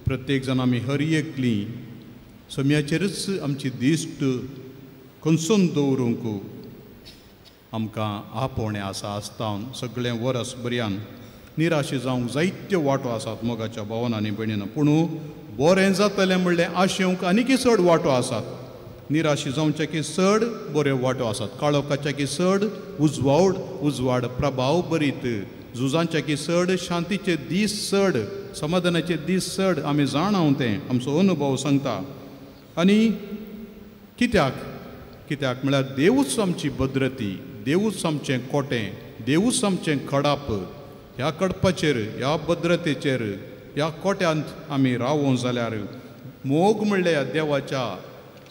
प्रत्येक जाण आमी हर एकली सम्याचेरच आमची दिश्ट खंसून दवरूंक आमकां आपोवणें आसा. आसता सगळें वरस बऱ्यान निराशे जावंक जायत्यो वांटो आसात मोगाच्या भावान आनी भयणीन, पूण बरें जातलें म्हणलें आशेवंक आनीकय चड वांटो आसात. निराशे जावच्या की चड बऱ्यो वांटो आसात, काळोखाच्या की चड उजवाड, उजवाड प्रभाव बरीत, झुजांच्या की चड शांतीचे दीस चड, समाधानाचे दीस चड आमी जाणाव तें आमचो अनुभव सांगता. आनी कित्याक कित्याक म्हळ्यार देवूच आमची भद्रती, देवूच आमचें कोटें, देवूच आमचें खडाप. ह्या कडपाचेर, ह्या भद्रतेचेर, ह्या कोट्यांत आमी रावों जाल्यार मोग म्हणल्यार देवाच्या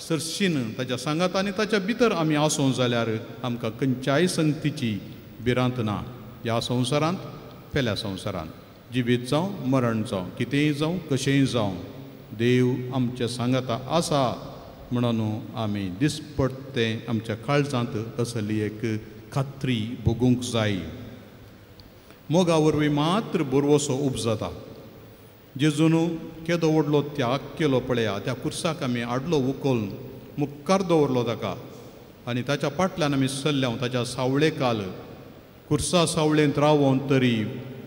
सरशीन ताच्या सांगात आनी ताच्या भितर आमी आसूं जाल्यार आमकां खंयच्याय संगतीची भिरांत ना. ह्या संवसारांत, पेल्या संवसारांत, जिवीत जावं मरण जावं, कितेंय जावं, कशेंय जावं, देव आमच्या सांगाता आसा म्हणून आमी दिसपडतें आमच्या काळजांत असली एक खात्री भोगूंक जाय. मोगा वरवीं मात्र बोरवसो उपजाता. जेजून केदो व्हडलो त्याग केलो पळया, त्या कुर्साक आमी आडलो उखलून मुखार दवरलो ताका आनी ताच्या फाटल्यान आमी सल्ल्याव ताच्या सावळेकाल कुर्सा सावळेंत रावोन तरी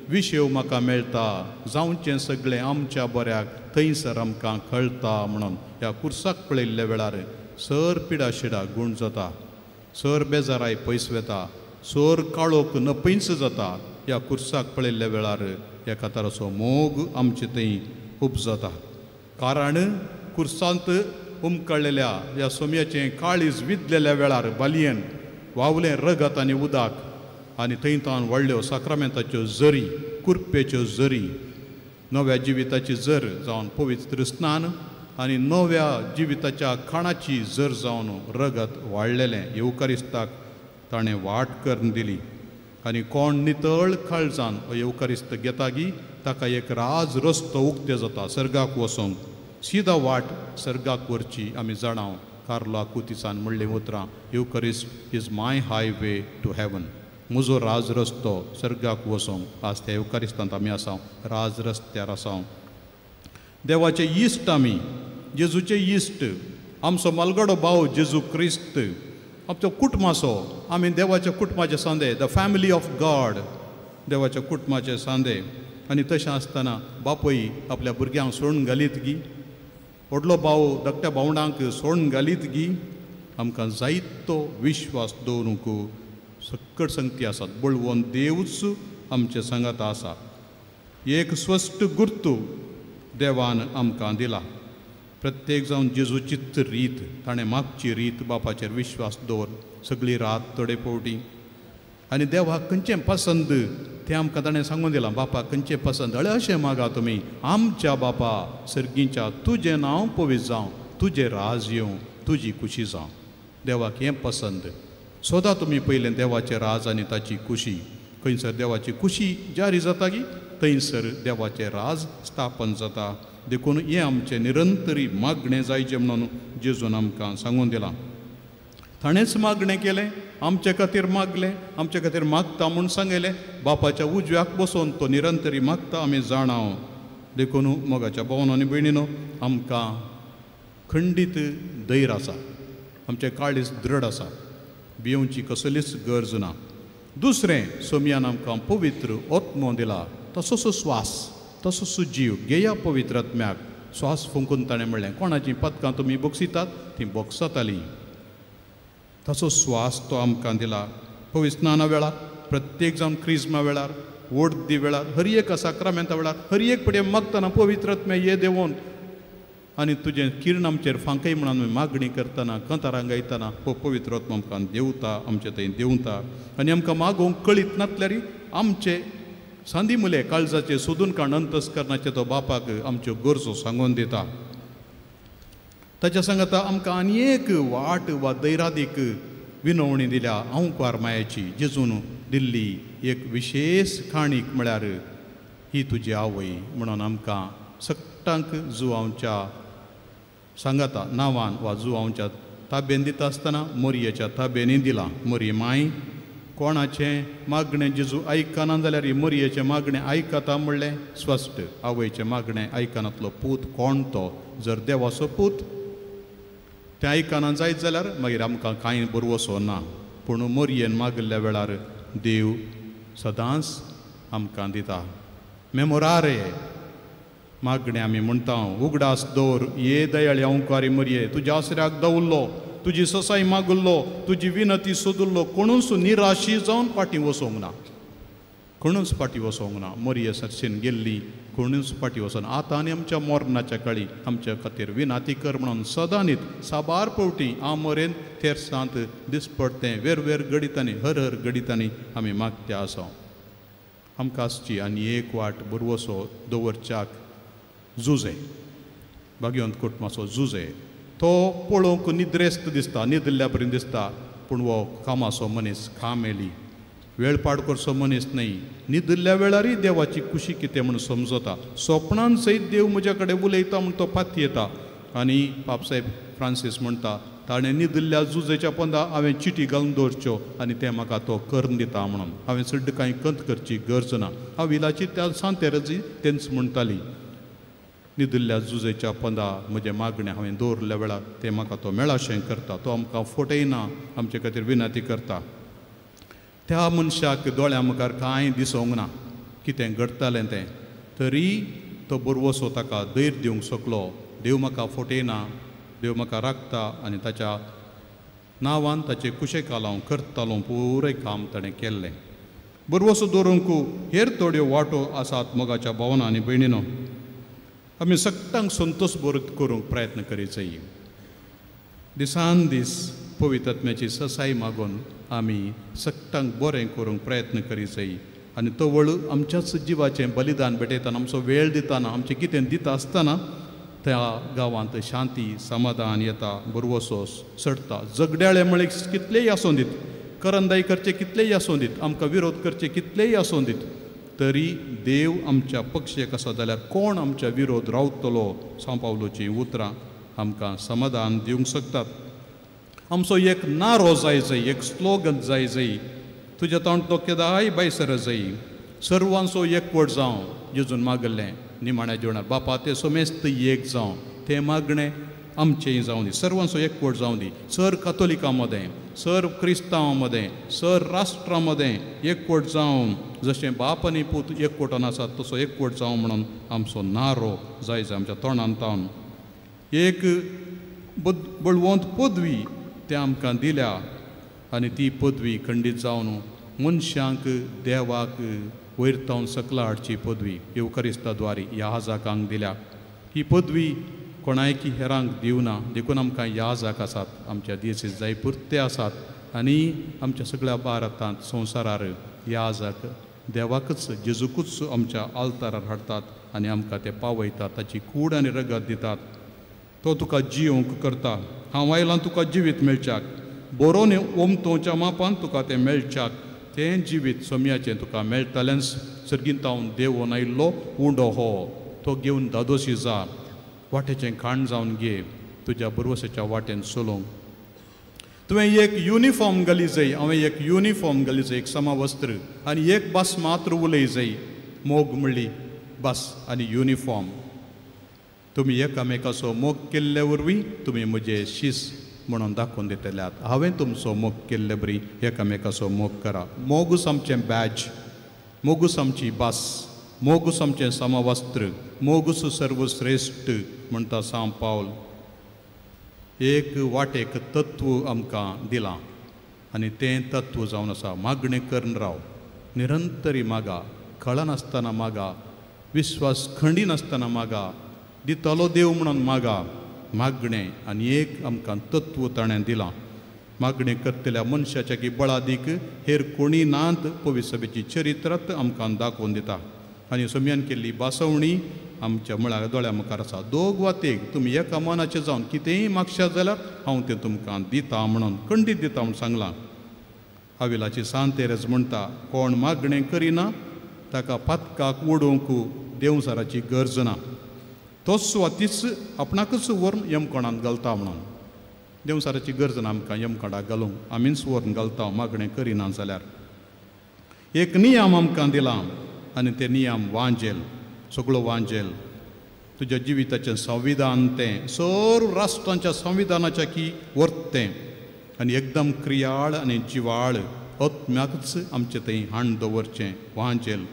विशेव म्हाका मेळटा, जावचें सगळें आमच्या बऱ्याक थंयसर आमकां कळटा म्हणून ह्या कुर्साक पळयल्ल्या वेळार सर पिडा शिडा गूण जाता, सर बेजाराय पयस वेता, सर काळोख नपयंच जाता. ह्या कुर्साक पळयल्ल्या वेळार एका तराचो मोग आमचे थंय उपजाता. कारण कुर्सांत उमकळलेल्या ह्या सोम्याचें काळीज विदलेल्या वेळार बालयेन वावलें रगत आनी उदक आनी थंय तावन व्हडल्यो साक्रामेंताच्यो जरी, कुर्पेच्यो जरी, नव्या जिविताची जर जावन पवित्र स्नान आनी नव्या जिविताच्या खाणाची जर जावन रगत वाडलेलें येवकारिस्ताक ताणें वाट करून दिली. आनी कोण नितळ काळजान हो येवकारिस्त घेतागी ताका एक राज रस्तो उक्ते जाता सर्गाक वचोंक, सिदा वाट सर्गाक व्हरची आमी जाणाव. कार्लो आकुतिसान म्हणलें उतरां, Eucharist is my highway to heaven, म्हजो राज रस्तो सर्गाक वचोंक. आज त्या येवकारिस्तांत आमी आसा, राज रस्त्यार आसा. देवाचे इश्ट आमी, जेजूचे इश्ट, आमचो मालगडो भाव जेजू क्रिस्त, आमचो कुटुंबाचो, आमी देवाच्या कुटुंबाचे सांदे, the family of God, देवाच्या कुटुंबाचे सांदे. आनी तशें आसतना बापूय आपल्या भुरग्यांक सोडून घालीत गी, व्हडलो भाव धाकट्या भावंडांक सोडून घालीत गी, आमकां जायतो विश्वास दवरूंक सक्कड संगती आसात. बळवंत देवूच आमचे सांगाता आसा. एक स्वस्त गुर्तू देवान आमकां दिला. प्रत्येक जावन जेजूचीच रीत, ताणें मागची रीत, बापाचेर विश्वास दवर सगळी रात थोडे फावटी. आनी देवाक खंयचें पसंद तें आमकां ताणें सांगून दिलां. बापाक खंयचें पसंद अळे अशें मागा तुमी, आमच्या बापा सर्गीच्या तुजें नांव पवित्र जावं, तुजें राज येवं, तुजी खुशी जावं. देवाक हें पसंद. सदां तुमी पयलें देवाचें राज आनी ताची खुशी. खंयसर देवाची खुशी जारी जाता की थंयसर देवाचें राज स्थापन जाता. देखून हें आमचें निरंतरी मागणें जायचें म्हणून जेजून आमकां सांगून दिलां. ताणेंच मागणें केलें, आमचे खातीर मागलें, आमचे खातीर मागता म्हूण सांगलें. बापाच्या उजव्याक बसून तो निरंतरी मागता आमी जाणाव. देखून मोगाच्या भावानो आनी भयणीनो, आमकां खंडीत धैर्य आसा, आमचें काळीज दृढ आसा, भियोवची कसलीच गरज ना. दुसरें, सोमयान आमकां पवित्र आत्मो दिला, तसोच स्वास, तसोच जीव. घेया पवित्र आत्म्याक स्वास फुंकून ताणें म्हणलें, कोणाचीं पदकां तुमी बोगसितात तीं बोगसतालीं. तसो स्वास तो आमकां दिला. पवित्र स्नाना वेळार, प्रत्येक जावन क्रिज्मा वेळार, वडदी वेळार, हर एक साक्रामेंता वेळार, हर एक पडये मागतना पवित्र आत्म्या ये देवोन आनी तुजें किरण आमचेर फांकय म्हणून आमी मागणी करतना, कंतारां गायतना हो पवित्र आत्मा आमकां देंवता, आमचे थंय देंवता. आनी आमकां मागोवंक कळीत नासल्यार आमचे सांदी मुले काळजाचे सोदून काण अंतस्करणाचे तो बापाक आमच्यो गरजो सांगून दिता. ताच्या सांगता आमकां आनी एक वाट वा दैरादीक विनवणी दिल्या आंवकार मायाची. जेजून दिल्ली एक विशेष काणीक म्हळ्यार ही तुजी आवय म्हणून आमकां सगटांक जुवांच्या सांगाता नांवान वा जुवांच्या ताबेन दिता आसतना मोरयेच्या ताबेनी दिलां. मोरी माय कोणाचें मागणें जेजू आयकना जाल्यार मोरयेचें मागणें आयकता म्हणलें स्पश्ट. आवयचें मागणें आयकनातलो पूत कोण तो? जर देवाचो पूत तें आयकना जायत जाल्यार मागीर आमकां कांय बरवसो ना. पूण मोरयेन मागिल्ल्या वेळार देव सदांच आमकां दिता. मेमोरारे मागणें आमी म्हणटा, उगडास दवर ये दयाळी अंवकारी मोरये, तुज्या आसऱ्याक दवरलो, तुजी ससाय मागुल्लो, तुजी विनती सोदुल्लो, कोणूच निराशी जावन फाटीं वचोंक ना, कोणूच फाटीं वचोंक ना. मोरये सरशीन गेल्ली कोणूच फाटीं वचोना. आतां आनी आमच्या मोरणाच्या काळी आमच्या खातीर विनाती कर म्हणून सदांनीत साबार पवटी आमोरेन तेरसांत दिसपडतें वेरवेर घडितांनी, हर हर घडितांनी आमी मागते आसा. आमकां आसची आनी एक वाट बरवसो दवरच्याक जुजे, भाग्यवंत कुटुंबाचो जुजे. तो पळोवंक निद्रेस्त दिसता, निदिल्ल्या बरी दिसता, पूण हो कामाचो मनीस, कामेली वेळ पाड करचो मनीस न्हय. निदिल्ल्या वेळारय देवाची खुशी कितें म्हूण समजता. सोपणान सयत देव म्हज्या कडेन उलयता म्हूण तो पातयेता. आनी पापसाहेब फ्रांसीस म्हणटा, ताणें निदिल्ल्या जुजेच्या पोंदा हांवें चिटी घालून दवरच्यो आनी तें म्हाका तो करून दिता म्हणून. हांवें चड कांय कंत करची गरज ना. हांव इलाची त्या सांतेरजी तेंच म्हणटाली, निदिल्ल्या जुजेच्या पोंदा म्हजें मागणें हांवें दवरल्या वेळार तें म्हाका तो मेळाशें करता. तो आमकां फटयना, आमचे खातीर विनंती करता. त्या मनशाक दोळ्या मुखार कांय दिसोंक ना कितें घडटालें तें, तरी तो बरवसो ताका धैर्य दिवंक शकलो. देव म्हाका फटयना, देव म्हाका राखता. आनी ताच्या नांवान ताचे कुशेकाल हांव करतालो पुराय काम ताणें केल्लें. बरवसो दवरूंक हेर थोड्यो वाटो आसात मोगाच्या भावना आनी भयणीनो. आमी सगटांक संतोश बरो करूंक प्रयत्न करीत. दिसान दीस पवित्र आत्म्याची ससाय मागून आमी सगटांक बरें करूंक प्रयत्न करीत. आनी तवळ आमच्याच जिवाचें बलिदान भेटयतना, आमचो वेळ दितना, आमचें कितें दिता आसतना त्या गांवांत शांती समाधान येता, बरवसो चडटा. झगड्याळे म्हळें कितलेय आसूं दीत, करंदाई करचे कितलेय आसूं दीत, आमकां विरोध करचे कितलेय आसूं दीत, तरी देव आमच्या पक्षेक आसा जाल्यार कोण आमच्या विरोध रावतलो? सांव पावलोचीं उतरां आमकां समाधान दिवंक शकतात. आमचो एक नारो जाय जाय, एक स्लोगन जाय जाय, तुज्या तोंड तो केदाय बायसर जाय, सर्वांचो एकवट जावं. जेजून मागलें निमाण्या जेवणार, बापा ते समेस्त एक जावं, तें मागणें आमचेंय जावं दी, सर्वांचो एकवट जावं दी. सर कातोलिकां मदें, सर क्रिस्तांवां मदें, सर राष्ट्रां मदें एकवट जावं. जशें बाप आनी पूत एकवटान आसात तसो एकवट जावं म्हणून आमचो नारो जाय जाय आमच्या तोंडान तावन. एक बळवंत पदवी ते आमकां दिल्या आनी ती पदवी खंडीत जावन मनशांक देवाक वयर तावन सकला हाडची पदवी येवकरिस्ता द्वारी याजाकांक दिल्या. ही पदवी कोणायकी हेरांक दिवना, देखून आमकां याजाक आसात, आमच्या दियसीस जाय पुरते आसात आनी आमच्या सगळ्या भारतांत संवसारार याजाक देवाकच जेजूकूच आमच्या आल्तारार हाडटात आनी आमकां ते पावयतात, ताची कूड आनी रगत दितात. तो तुका जियोंक करता. हांव आयलां तुका जिवीत मेळच्याक, बरोवन ओमतोच्या मापान तुका तें मेळच्याक, तें जिवीत सोम्याचें तुका मेळटलेंच. सर्गींतावन देवोन आयिल्लो उंडो हो, तो घेवन दादोशी जा, वाटेचें खाण जावन घे, तुज्या बरवसाच्या वाटेन चलोवंक. तुवें एक युनिफॉर्म घाली जाय, हांवें एक युनिफॉर्म घाली जाय, एक समवस्त्र आनी एक बस मात्र उलय जाय. मोग म्हणली बस आनी युनिफॉर्म. तुमी एकामेकाचो मोग केल्ले वरवीं तुमी म्हजे शीस म्हणून दाखोवन दितल्यात. हांवें तुमचो मोग केल्ले बरी एकामेकाचो मोग करा. मोगूच आमचें बॅज, मोगूच आमची भास, मोगूच आमचें समवस्त्र, मोगूच सर्वश्रेश्ठ म्हणटा सांव पावल. एक वाटेक तत्व आमकां दिलां आनी तें तत्व जावन आसा मागणें करून राव, निरंतरी मागा, कळनासतना मागा, विस्वास खंडिनासतना मागा, दितलो देव म्हणून मागा. मागणें आनी एक आमकां तत्व ताणें दिलां. मागणें करतल्या मनशाच्या की बळादीक हेर कोणी नात पवित्र सभेची चरित्रात आमकां दाखोवन दिता. आनी सोम्यान केल्ली बासवणी आमच्या मुळा दोळ्या मुखार आसा. दोग वा तेग तुमी एका मनाचें जावन कितेंय मागशात जाल्यार हांव तें तुमकां दिता म्हणून खंडीत दिता म्हूण सांगलां. आविलाची सांतेरज म्हणटा, कोण मागणें करिना ताका पातकाक उडोवंक देंवचाराची गरज ना, तोच वा तीच आपणाकच व्हरून यमकोणांत घालता म्हणून. देंवचाराची गरज ना आमकां यमकोणाक घालूंक, आमीच व्हरून घालता मागणें करिना जाल्यार. एक नियम आमकां दिला आनी ते नियम वांजेल, सगळो वांजेल तुज्या जिविताचें संविधान तें सर्व राष्ट्रांच्या संविधानाच्या की वर्तें आनी एकदम क्रियाळ आनी जिवाळ आत्म्याकच आमचें थंय हाण दवरचें. वांजेल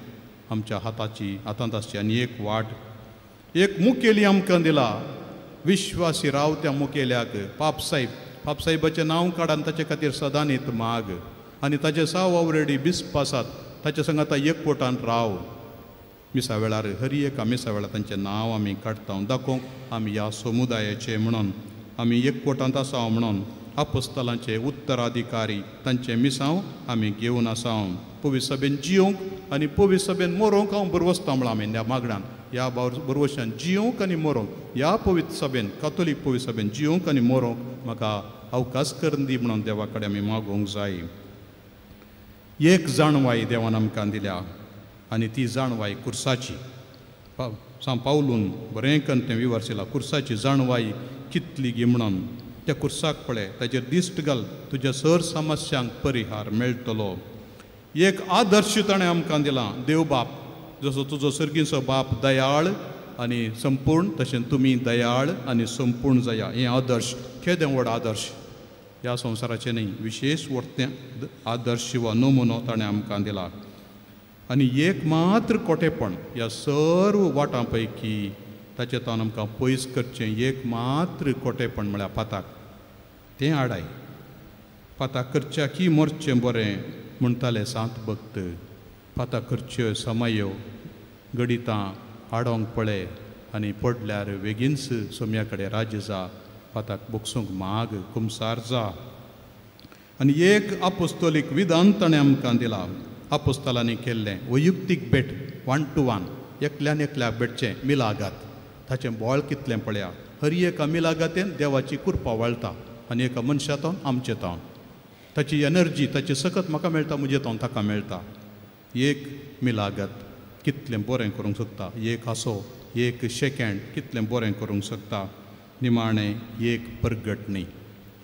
आमच्या हाताची हातांत आसची. आनी एक वाट एक मुखेली आमकां दिला, विश्वासी राव त्या मुखेल्याक, पापसाहेब. पापसाहेबाचें नांव काड आनी ताचे खातीर सदांनीत माग आनी ताचे साव ऑलरेडी बिस्प आसात, ताच्या संगाता एकवटान राव. मिसा वेळार हर एका मिसा वेळार तांचें नांव आमी काडटा दाखोवंक आमी ह्या समुदायाचे म्हणून, आमी एकवटांत आसा म्हणून, आपोस्तलांचे उत्तराधिकारी तांचें मिसांव आमी घेवन आसा. पवित्र सभेन जियोंक आनी पवित्र सभेन मरोंक हांव बरवसता म्हळां आमी ह्या मागण्यान. ह्या बरवशान जियोंक आनी मरोंक, ह्या पवित्र सभेन, कातोलीक पवित्र सभेन जियोंक आनी मरोंक म्हाका अवकाश करून दी म्हणून देवा कडेन आमी मागोवंक जाय. एक जाणवाय देवान आमकां दिल्या आनी ती जाणवाय कुर्साची. सांव पावलून बरें करून तें विवर्सिलां, कुर्साची जाणवाय कितली गी म्हणून. त्या कुर्साक पळय, ताचेर दिश्ट घाल, तुज्या सर समस्यांक परिहार मेळटलो. एक आदर्श ताणें आमकां दिला, देव बाप जसो तुजो सर्गीचो बाप दयाळ आनी संपूर्ण, तशें तुमी दयाळ आनी संपूर्ण जाया. हें आदर्श केदें व्हड आदर्श ह्या संवसाराचें न्ही, विशेश व्हड तें आदर्श वा नमुनो ताणें आमकां दिला. आनी एक मात्र कोटेपण ह्या सर्व वाटां पैकी ताचें तावन आमकां पयस करचें एक मात्र कोटेपण म्हळ्यार पाताक, तें आडाय. पाताक करच्या की मरचें बरें म्हणटाले सांत भक्त. पाताक करच्यो समयो गडितां आडोंक पळय आनी पडल्यार बेगीनच सोम्या कडेन राज्य जा, पाताक बोगसूंक माग, कुमसार जा. आनी एक आपोस्तोलीक विधान ताणें आमकां दिला, आपोस्तलांनी केल्लें वैयक्तीक भेट, 1 to 1, एकल्यान एकल्याक भेटचें मिलागात. ताचें बोळ कितलें पळया, हर एका मिलागातेन देवाची कृपा वळटा आनी एका मनशा तावन आमचे तावन ताची एनर्जी, ताची सकत म्हाका मेळटा, म्हजे तावन ताका मेळटा. एक मिलागत कितलें बरें करूंक शकता, एक हांसो, एक शेकेंड कितलें बरें करूंक शकता. निमाणें एक परगटणी,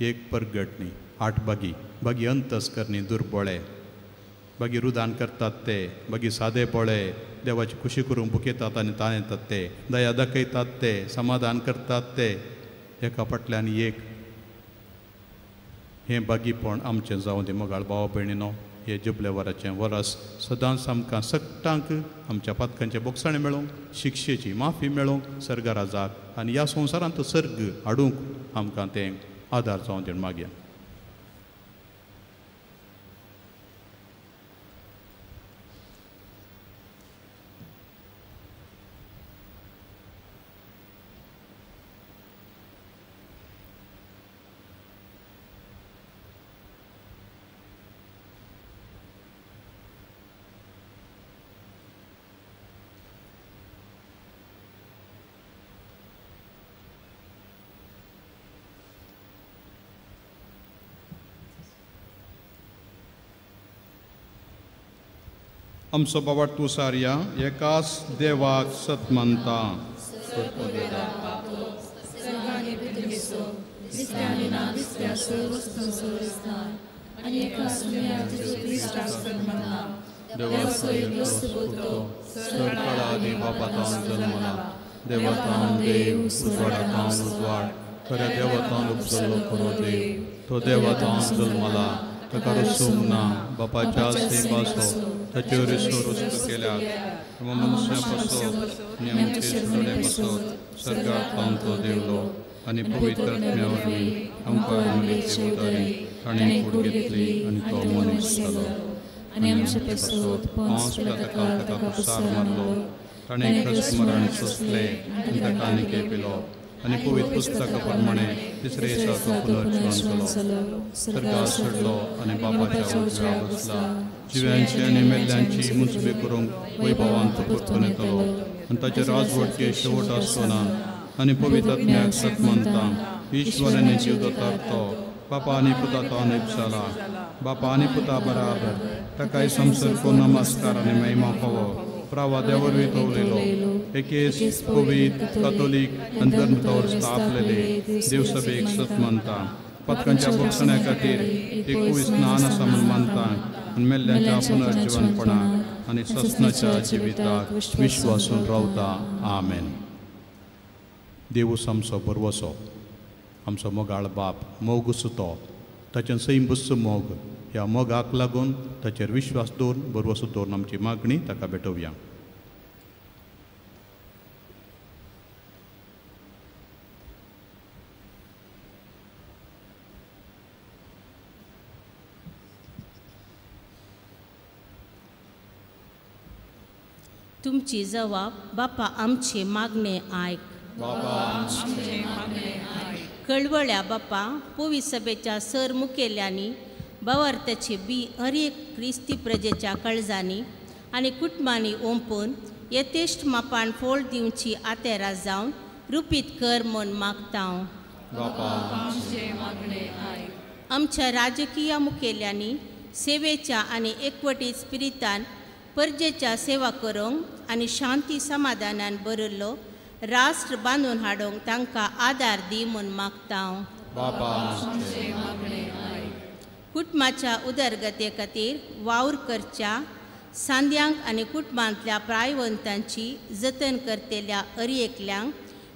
एक परगटणी. आठ बागी बागी अंतस करणी दुर्बळे, बागी रुदान करतात ते, बागी सादे पळे देवाची खुशी करूंक बुकयतात आनी ताण येतात ते, दया दाखयतात ते, समाधान करतात ते, एका फाटल्यान एक. हें बागीपण आमचें जावं दी मोगाळ भाव भयणीनो. हे जुबलेवराचें वरस सदांच आमकां सगटांक आमच्या पातकांचें बोगसाणें मेळोवंक, शिक्षेची माफी मेळोवंक, सर्गारा जाग आनी ह्या संवसारांत सर्ग हाडूंक आमकां तें आदार जावं दी मागया. आमचो बाबा तूं सारया एकाच देवाक सत मानता. देवाचो एकलोच पुतो सरकाळा आदी बापातावन जल्मला, देवातावन देव, उजवाडातावन उजवाड, खऱ्या देवातावन उपजल्लो खरो देव, तो देवातावन जल्मला, ताका रसूंक ना, बापाच्या सेवासो ताचे वरवीं रस्तो केल्यात, मनुष्या पासत आनी आमचे सुटणे पासत सर्गात थावन तो देवलो आनी पवित्र आत्म्या वरवीं आमकां मुलीचे उदारी ताणें कूड घेतली आनी तो मनीस जालो आनी आमचे पासत पोंस पिलाताक ताका कुसार मारलो, ताणें ख्रिस्त मरण सोंसलें आनी ताका आनी पिलो आनी पवित्र पुस्तका प्रमाणे तिसरे दिसा तो पुनर्जिवन जालो, सर्गात चडलो आनी बापाच्या उजव्या बसला, जिव्यांची आनी मेल्ल्यांची मुजबी करूंक वैभवान तो परतून येतलो आनी ताचे राजवटके शेवट आसचो ना. आनी पवित्र आत्म्याक सत मानता, ईश्वराने जीव दतार तो बापा आनी पुता तो जाला, बापा आनी पुता बराबर ताकाय संसर्ग नमस्कार आनी महिमा फावो. प्रावाद्या वरवीं तो उलयलो, एकेच पवित्र कातोलीक आनी धर्मतावर स्थापलेले देवसभेक सत मानता, पथकांच्या बोगसण्या खातीर एकूय स्नान आसा म्हूण मानता आनी मेल्ल्यांच्या पुनर्जिवनपणाक आनी ससनाच्या जिविताक विश्वासून रावता. आमेन. देवूस आमचो बरवसो, आमचो मोगाळ बाप, मोगूस तो, ताचें सैमबुस्स मोग, ह्या मोगाक लागून ताचेर विश्वास दवरून बरवसो दवरून आमची मागणी ताका भेटोवया. तुमची जवाब बापा आमचे मागणे आयक. कळवळ्या बापा पोवी सभेच्या सर मुखेल्यांनी बवार्थाचे बी हर एक क्रिस्ती प्रजेच्या कळजांनी आनी कुटुंबांनी ओंपून यथेश्ट मापान फोळ दिवची आतेरा जावन रुपीत कर म्हूण मागता. आमच्या राजकीय मुखेल्यांनी सेवेच्या आनी एकवटीत स्पिरितान परजेच्या सेवा करूंक आनी शांती समाधानान भरिल्लो राष्ट्र बांदून हाडूंक तांकां आदार दी म्हूण मागता. कुटुंबाच्या उदरगते खातीर वावर करच्या सांद्यांक आनी कुटुंबांतल्या प्रायवंतांची जतन करतल्या अरएकल्यांक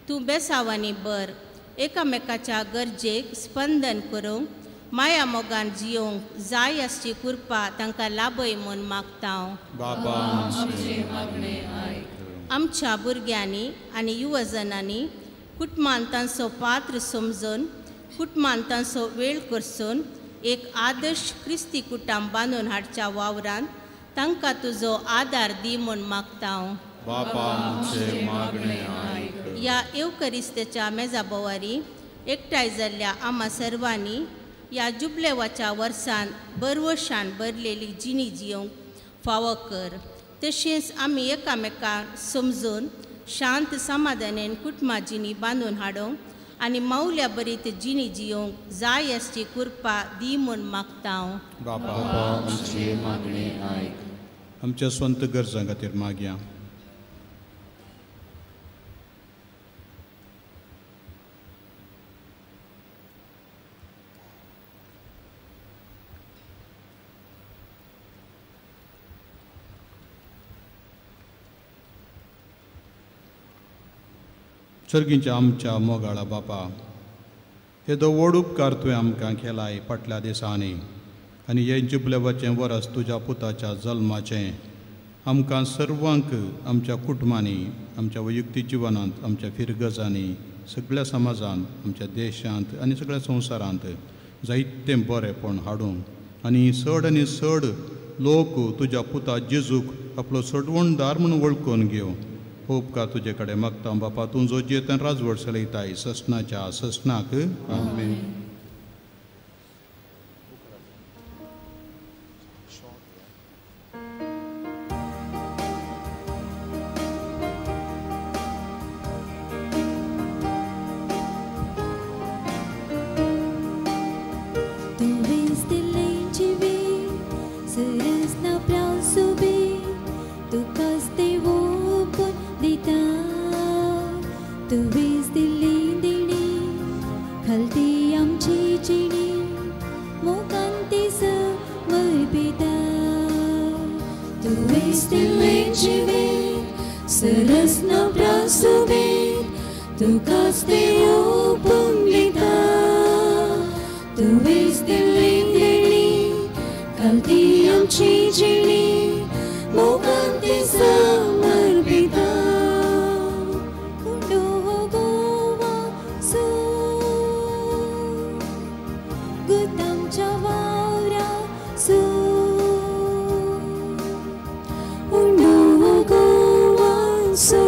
तूं बेसावांनी बर, एकामेकाच्या गरजेक स्पंदन करूंक माया मोगान जियोंक जाय आसची कृपा तांकां लाभय म्हूण मागता. आमच्या भुरग्यांनी आनी युवजनांनी कुटुंबान तांचो पात्र समजून कुटुंबान तांचो वेळ करसून एक आदर्श क्रिस्ती कुटुंब बांदून हाडच्या वावरान तांकां तुजो आदार दी म्हूण मागता. ह्या येवकरिस्तेच्या मेजा बोवारी एकठांय जाल्ल्या आमा सर्वांनी ह्या जुबलेवाच्या वर्सान बरवशान भरलेली जिणी जियोंक फावो कर. तशेंच आमी एकामेकांक समजून शांत समाधानेन कुटुंबा जिणी बांदून हाडूंक आनी मावल्या बरीत जिणी जियोंक जाय आसची कृपा दी म्हूण मागता. आमच्या स्वंत गरजां खातीर मागया. सर्गींच्या आमच्या मोगाळा बापा, येदो व्हड उपकार तुवें आमकां केलाय फाटल्या दिसांनी आनी हें जुबलेवाचें वरस तुज्या पुताच्या जल्माचें आमकां सर्वांक आमच्या कुटुंबांनी, आमच्या वैयक्तीक जिवनांत, आमच्या फिरगजांनी, सगळ्या समाजांत, आमच्या देशांत आनी सगळ्या संवसारांत जायतें बरेंपण हाडूंक आनी चड आनी चड लोक तुज्या पुता जेजूक आपलो सडवणदार म्हूण वळखून घेवं हो उपकार तुजे कडेन मागता बापा. तूं जो जेतन राजवट चलयताय ससनाच्या ससनाक. आमेन. तुवेंच दिल्लें जिवीत सरस ना प्रासुबी तुवेंच दिल्लें जिवीत सरस नवरासुबेत तुकाच तें ओंपून दिता. तुवेंच दिल्ली देणी घालती आमची जिणी मोगान ती समर्पिता. उंडो गोवा सो गुतामच्या वावरा सो उंडो गोवा सो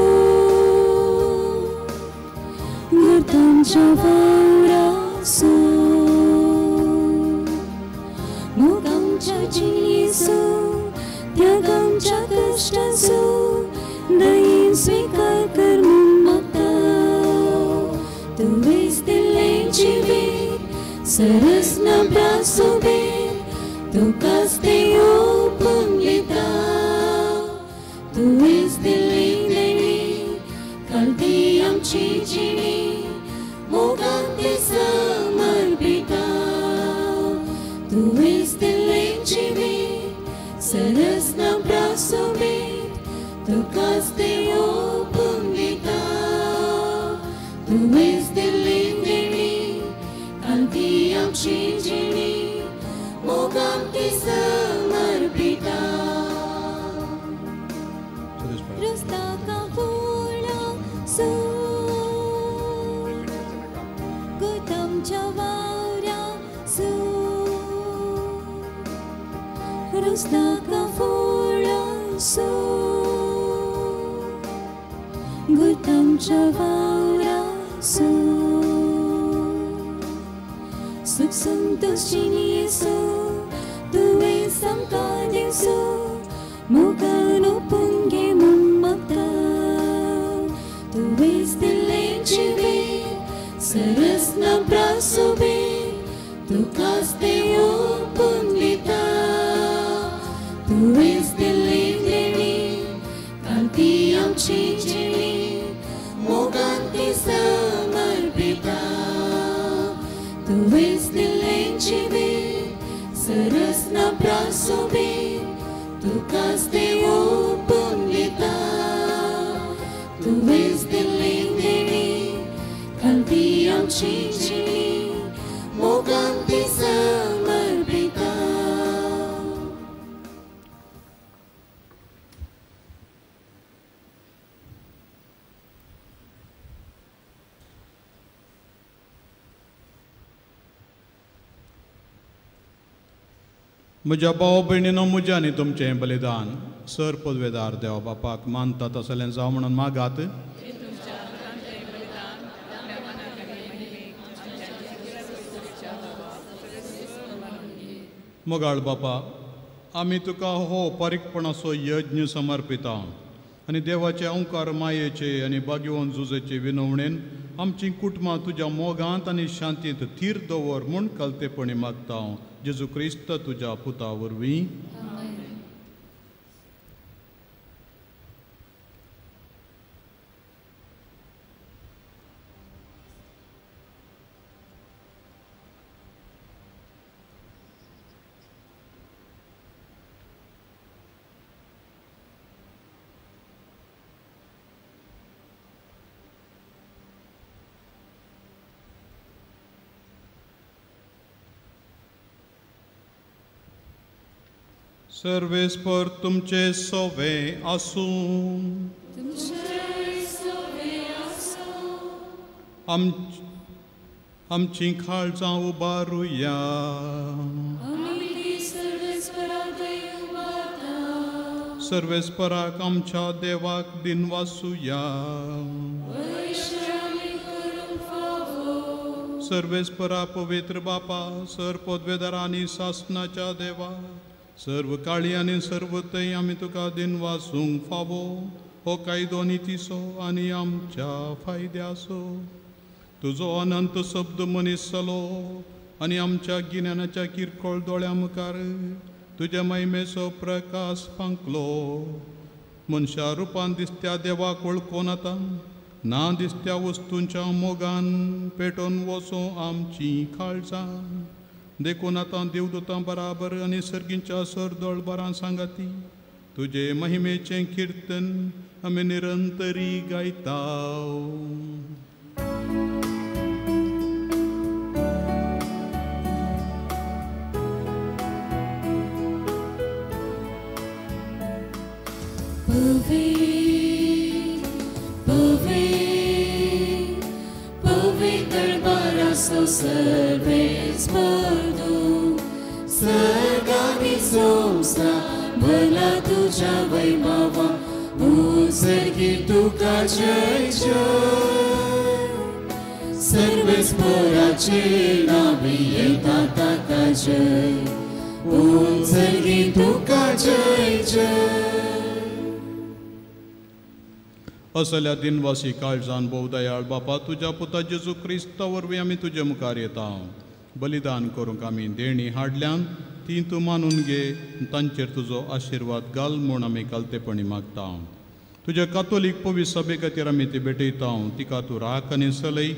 गुतामच्या वावरा सो मोगामच्या जिणेसो त्यागामच्या कश्टासो दयेन स्विकार कर म्हूण मागता. तुवेंच दिल्लें जिवीत सरस नवरासुबेत तुकाच तें ओंपून दिता. तुवेंच दिल्ली देणी घालती आमची जिणी मोगान ती समर्पिता. तुवेंच दिल्लें जिवीत सरस नवरासुबेत तुकाच तें ओंपून दिता. तुवेंच दिल्ली देणी घालती आमची जिणी मोगान ती समर्पिता. रस्ता फुला सो गोतामच्या वावरा सो रस्ता फुला सो गोतामच्या वावरा सो सुख संतोष जिणेसो तुवें आमकां दिवचो मोगान ओंपून घे म्हूण मागता. तुवेंच दिल्लें जिवीत सरस नवरासुबेत तुकाच तें ओंपून दिता. तुवेंच दिल्ली देणी घालती आमची जिणी मोगान ती समर्पिता. तुवेंच दिल्लें जिवीत सरस नवरासुबेत तुकाच तें ओंपून दिता. तुवेंच दिल्ली देणी घालती आमची जिणी मोगान ती समर्पिता. म्हज्या भाव भयणीनो म्हज्या आनी तुमचें बलिदान सर पदवेदार देवा बापाक मानता तसलें जावं म्हणून मागात. मोगाळ बापा, आमी तुका हो पारीकपणाचो यज्ञ समर्पिता आनी देवाचे अंकार मायेचे आनी भाग्यवंत जुजेचे विनवणेन आमचीं कुटुंबां तुज्या मोगांत आनी शांतींत थीर दवर म्हूण कलतेपणी मागता. जेजू क्रिस्त तुज्या पुता वरवीं. सर्वेस्पर तुमचे सोवे आसूं. आमची काळजां उबारुया. सर्वेस्पराक आमच्या देवाक दिनवासुया. सर्वेस्परा पवित्र बापा, सर पदवेदार आनी सासनाच्या देवा, सर्व काळी आनी सर्व थंय आमी तुका दिनवासूंक फावो हो कायदो नितीचो आनी आमच्या फायद्याचो. तुजो अनंत शब्द मनीस जालो आनी आमच्या गिन्यानाच्या किरकोळ दोळ्या मुखार तुज्या महिमेचो प्रकाश फांकलो. मनशा रुपान दिसत्या देवाक वळखून आतां ना दिसत्या वस्तूंच्या मोगान पेटोवन वचों आमची काळजां. देखून आतां देवदूतां बराबर आनी सर्गींच्या सरदळ बरां सांगाती तुजे महिमेचें कीर्तन आमी निरंतरी गायता. सर्वेस्परदू सर्गानी संस्था भला तुझ्या वैभवा उत्सर्गी तुका जय जय. सर्वेस्पराचे नावे येता ताका जय, उत्सर्गी तुका जय जय. असल्या दिनवासी काळजान भोव दयाळ बापा, तुज्या पुता जेजू क्रिस्ता वरवीं आमी तुजे मुखार येता. बलिदान करूंक आमी देणी हाडल्यान ती तूं मानून घे, तांचेर तुजो आशिर्वाद घाल म्हूण आमी कालतेपणी मागता. तुज्या कातोलीक पवित्र सभे खातीर आमी ती भेटयता. तिका तूं राख आनी सलय,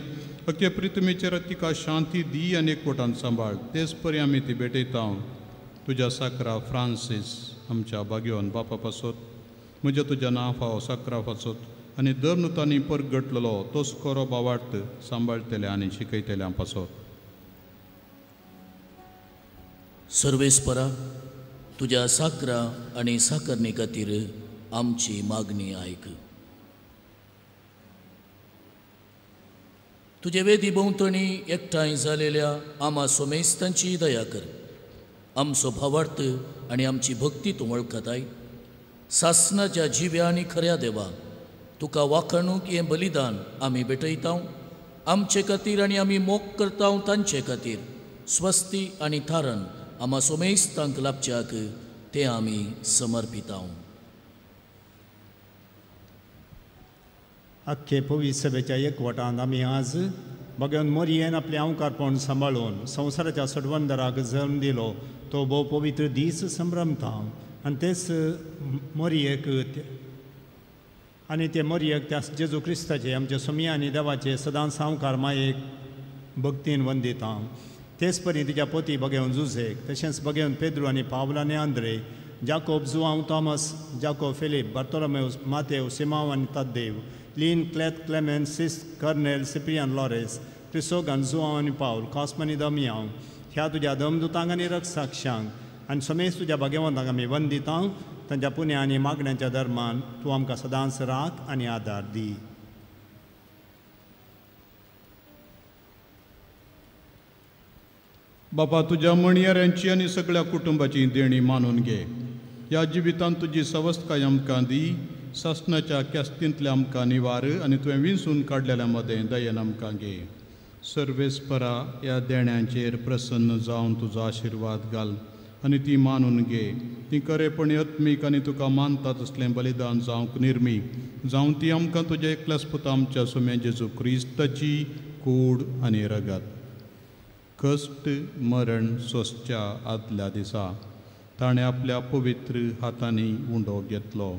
अख्खे प्रितमेचेर तिका शांती दी आनी एकवटान सांबाळ. तेच परी आमी ती भेटयता तुज्या साकरा फ्रांसीस आमच्या भाग्यवान बापा पासत, म्हज्या तुज्या नांव साकरा पासत आनी दर नुतांनी परगटलेलो तोच खरो भावार्थ सांबाळटल्या आनी शिकयतल्या पासत. सर्वेस्परा, तुज्या साकरा आनी साकरणी खातीर आमची मागणी आयक. तुजे वेदी भोंवतणी एकठांय जालेल्या आमा सोमेस्तांची दया कर. आमचो भावार्थ आनी आमची भक्ती तूं वळखताय. सासनाच्या जिव्या आनी खऱ्या देवा, तुका वाखणूक हें बलिदान आमी भेटयता. आमचे खातीर आनी आमी मोग करता तांचे खातीर स्वस्ती आनी थारण आमा सोमेस्तांक लाभच्याक तें आमी समर्पिता. आख्खे पवित्र सभेच्या एकवटांत आमी आज भगवान मोरयेन आपलें अंवकारपण सांबाळून संवसाराच्या सडवंदराक जल्म दिलो तो भोव पवित्र दीस संभ्रमता. आनी तेच मोरयेक आनी ते मोरयेक त्या जेजू क्रिस्ताचे आमच्या सोमिया आनी देवाचे सदांच सावकार मायेक भक्तीन वंदिता. तेच परी तिच्या पोती भगेवन जुझेक, तशेंच भगेवन पेद्रू आनी पावल आनी Andre, Jacob, Joao, Thomas, Jacob, Philip, Bartholomew, Matew, Simao आनी Tadeu, Lin, Clet, Clement, Sis, Cornel, Cyprian, Lawrence, Crisogon, Joao आनी पावल, कॉस्म आनी दमियांव ह्या तुज्या दमदुतांक आनी रक्षाक्षांक आनी समेज तुज्या भाग्यवंतांक आमी वंदिता. तांच्या पुण्या आनी मागण्यांच्या धर्मान तूं आमकां सदांच राख आनी आदार दी. बापा, तुज्या म्हणयाऱ्यांची आनी सगळ्या कुटुंबाची देणी मानून घे. ह्या जिवितांत तुजी सवस्तकाय आमकां दी. सासणाच्या क्यास्तींतल्या आमकां निवार आनी तुवें विंचून काडलेल्या मदें दयेन आमकां घे. सर्वेस्परा, ह्या देण्यांचेर प्रसन्न जावन तुजो आशिर्वाद घाल आनी ती मानून घे. ती खरेपणी आत्मीक आनी तुका मानता तसलें बलिदान जावंक निर्मी जावं ती आमकां तुज्या एकल्याच पुता आमच्या सुम्या जेजू क्रिस्ताची कूड आनी रगत. कश्ट मरण सोंसच्या आदल्या दिसा ताणें आपल्या पवित्र हातांनी उंडो घेतलो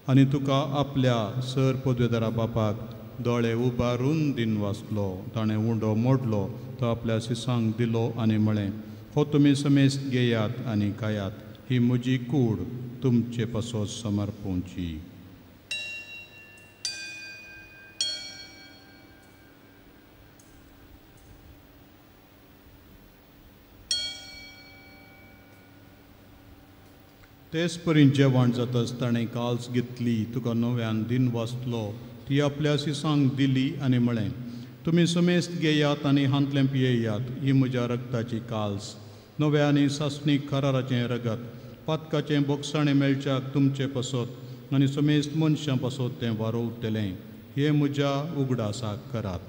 आनी तुका आपल्या सर पदवेदारा बापाक दोळे उबारून दिन वाचलो. ताणें उंडो मोडलो, तो आपल्या शिसांक दिलो आनी म्हळें, हो तुमी समेस्त घेयात आनी खायात, ही म्हजी कूड तुमचे पासत समर्पूंची. तेच परी जेवण जातच ताणें काल्स घेतली, तुका नव्यान दिन वाचलो, ती आपल्या शिसांक दिली आनी म्हळें, तुमी समेस्त घेयात आनी हांतलें पियेयात, ही म्हज्या रगताची काल्स, नव्या आनी सासणीक कराराचें रगत, पातकाचें बोगसाणें मेळच्याक तुमचे पासत आनी समेस्त मनशां पासत तें वारोवतलें. हें म्हज्या उगडासाक करात.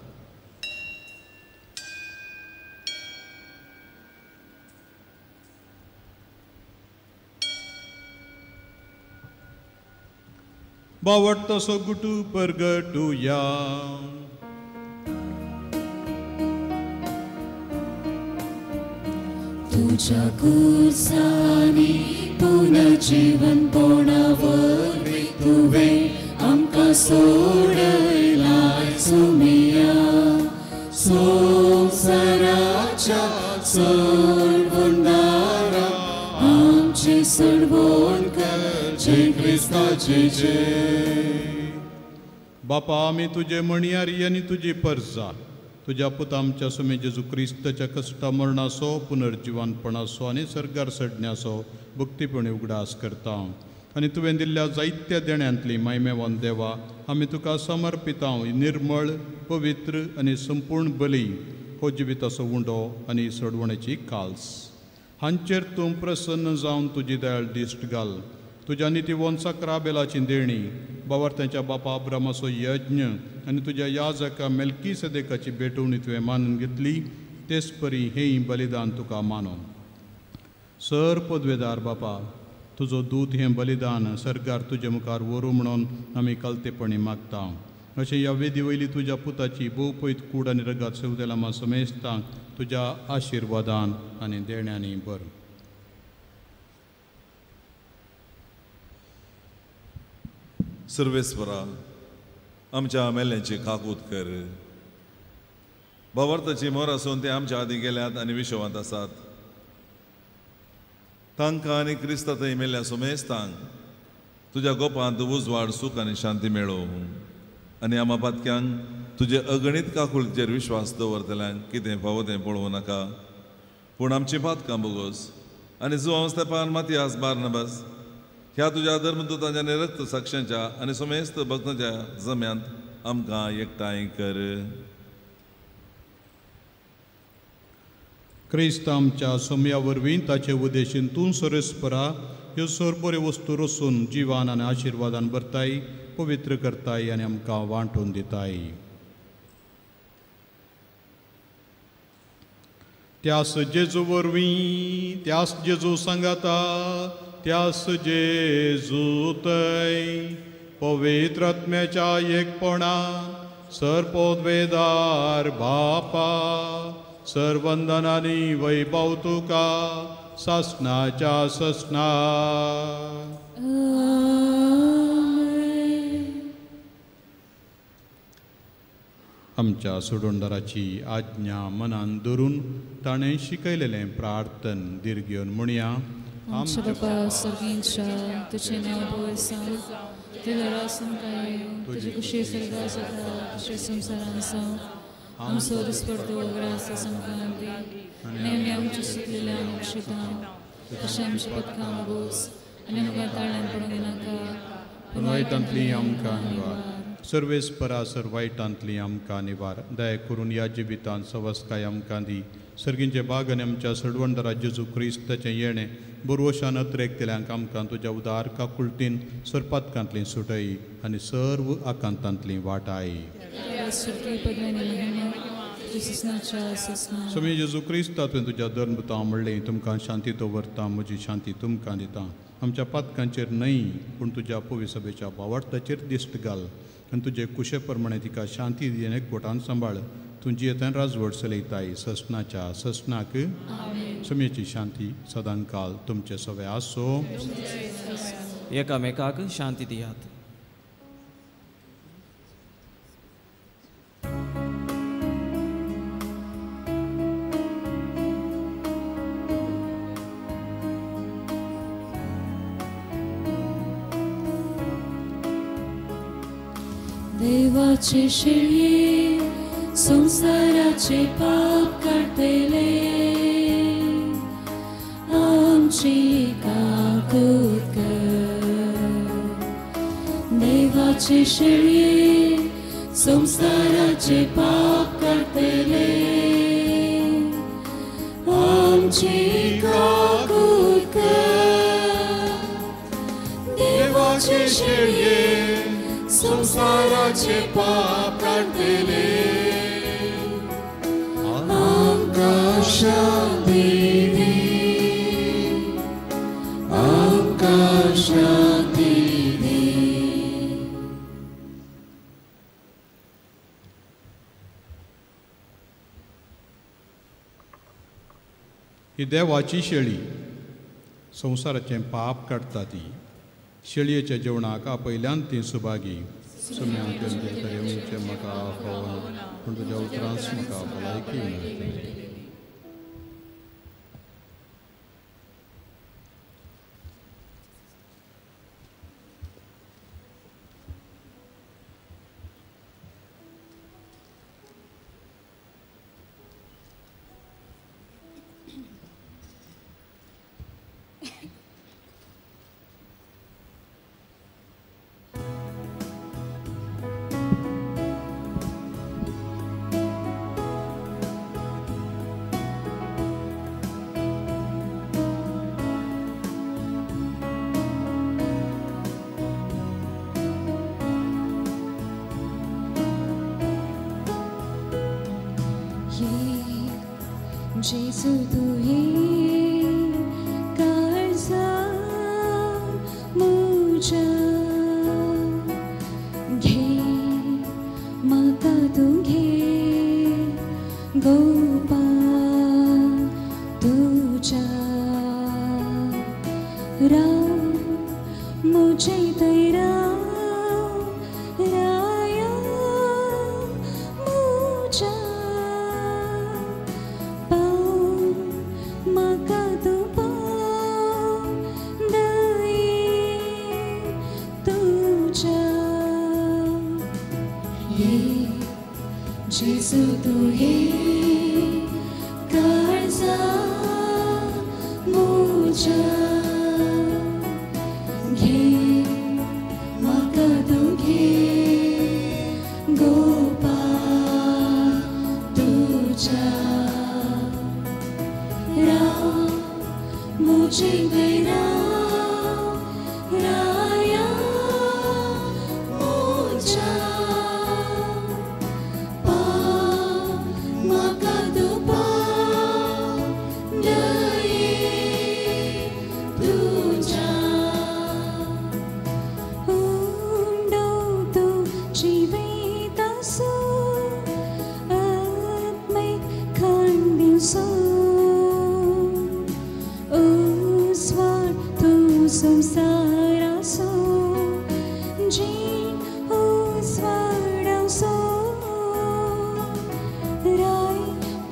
बावट तसो गुटू परगटुया. तुझ्या कुर्सानी पुनर्जीवन पोणावर तुवें आमकां सोडयला सुमिया, संवसाराच्या सोडवणदारा आमचें सोडवण कर आमचे क्रिस्ताचे जय. बापा आमी तुजे म्हणयारी आनी तुजी परजा तुज्या पुता आमच्या सुमे जेजू क्रिस्ताच्या कश्टा मरणाचो पुनर्जिवानपणाचो आनी सर्गार सडण्याचो भक्तीपणी उगडास करता आनी तुवें दिल्ल्या जायत्या देण्यांतली मायमेवान देवा आमी तुका समर्पिता निर्मळ पवित्र आनी संपूर्ण बली हो जिविताचो उंडो आनी सोडवणेची काल्स हांचेर तूं प्रसन्न जावन तुजी दयाळ दिश्ट घाल. तुज्या नितीवंत सक्राबेलाची देणी बावार्थ्यांच्या बापा अब्रामाचो यज्ञ आनी तुज्या याजका मेल्की सदेकाची भेटवणी तुवें मानून घेतली तेच परी हें बलिदान तुका मानून. सर पदवेदार बापा तुजो दूत हें बलिदान सरकार तुजे मुखार व्हरूं म्हणून आमी कलतेपणी मागता. अशें ह्या वेदी वयली तुज्या पुताची भोवपयत कूड आनी रगात सेवतेलामा समेस्तांक तुज्या आशिर्वादान आनी देण्यांनी बर. सर्वेस्परा आमच्या मेल्यांची काकूत कर. भावार्थाची मोर आसून ते आमच्या आदीं गेल्यात आनी विश्वांत आसात. तांकां आनी क्रिस्ता थंय मेल्ल्या सुमेस्तांक तुज्या गोपांत उजवाड सूख आनी शांती मेळो आनी आमा पातक्यांक तुजे अगणीत काकुळचेर विश्वास दवरतल्यांक कितें फावो तें पळोवं नाका, पूण आमची पातकां बोगोस आनी जुवांव स्तेपान मातियास बार्नबास ह्या तुज्या धर्मदूतांच्या निरक्त साक्षांच्या आनी सुमेस्त भक्तांच्या जम्यांत आमकां एकठांय कर. क्रिस्त आमच्या सोम्या वरवीं ताचे उदेशीन तूं सरस्परा ह्यो सर बऱ्यो वस्तू रसून जिवान आनी आशिर्वादान भरताय पवित्र करताय आनी आमकां वांटून दिताय. त्यास जेजू वरवीं त्यास जेजू सांगाता त्यास जेजू तय पवित्र आत्म्याच्या एकपणान सर्पोद्वेदार बापा सर्वंदनानी वैभव तुका सासनाच्या ससना. आमच्या सोडवणदाराची आज्ञा मनान धरून ताणें शिकयलेलें प्रार्थन दीर्घ घेवन म्हणया. आमच्या बापा सर्गींच्या तुजें नांव पवित्र जावं, तुजें राज आमकां येवं, तुजी खुशी स्वर्गार जाता तशें संवसारांत जावं. आमचो दिसपडतो ग्रास आमकां दी आनी आमी आमच्या चुकलेल्या बक्षिता तशें आमच्या पदकां बोस आनी आमकां ताळ्यान पडूंक दिनाका, पूण वायटांतली आमकां निवार. सर्वेस्परा सर वायटांतली आमकां निवार. दया करून ह्या जिवितांत सवस्काय आमकां दी. सर्गींचे बाग आनी आमच्या सडवणदारा जेजू क्रिस्ताचें येणें बोरवशान अत्रेकतल्यांक आमकां तुज्या उदार काकुळटीन सरपातकांतली सुटय आनी सर्व आकांतांतली वाटाय. स्वामी जेजू क्रिस्ता तुवें तुज्या धर्मता म्हणलें तुमकां शांती दवरता म्हजी शांती तुमकां दिता. आमच्या पातकांचेर न्हय पूण तुज्या पविसभेच्या भावार्थाचेर दिश्ट घाल आनी तुजे कुशे प्रमाणे तिका शांती दी आनी एकवटान सांबाळ. तुजी येतान राजवट चलयताय ससनाच्या ससनाक. सुमेची शांती सदांकाल तुमचे सवे आसो. एकामेकाक शांती दियात. देवाचे शेळये संसाराचे पाप काडटले आमची काकूत कर. देवाचे शेळये संसाराचे पाप काडटले आमची काकूत कर. देवाचे शेळये संसाराचे पाप काडटले आमकां शांती दी, आमकां शांती दी. ही देवाची शेळी संवसाराचें पाप काडटा ती शेळयेच्या जेवणाक आपयल्यान ती सुभागी. सुम्यांत म्हाका फावना पूण तुज्या उतरांच म्हाका भलायकी मेळटली. जेजू तुवें काळजा म्हज्या घे म्हाका तूं घे गोपा तुज्या राव म्हजे थंय राव राया म्हज्या पाव म्हाका तूं पाव दयेन तुज्या ये जेजू तुवें काळजा म्हज्या घे म्हाका तूं घे गोपा तुज्या राव म्हजे थंय राव राया म्हज्या पाव म्हाका तूं पाव दयेन तुज्या उंडो तूं जिविताचो आत्मीक खंडीचो उजवाड तूं संवसाराचो जीण उजवाडाचो राय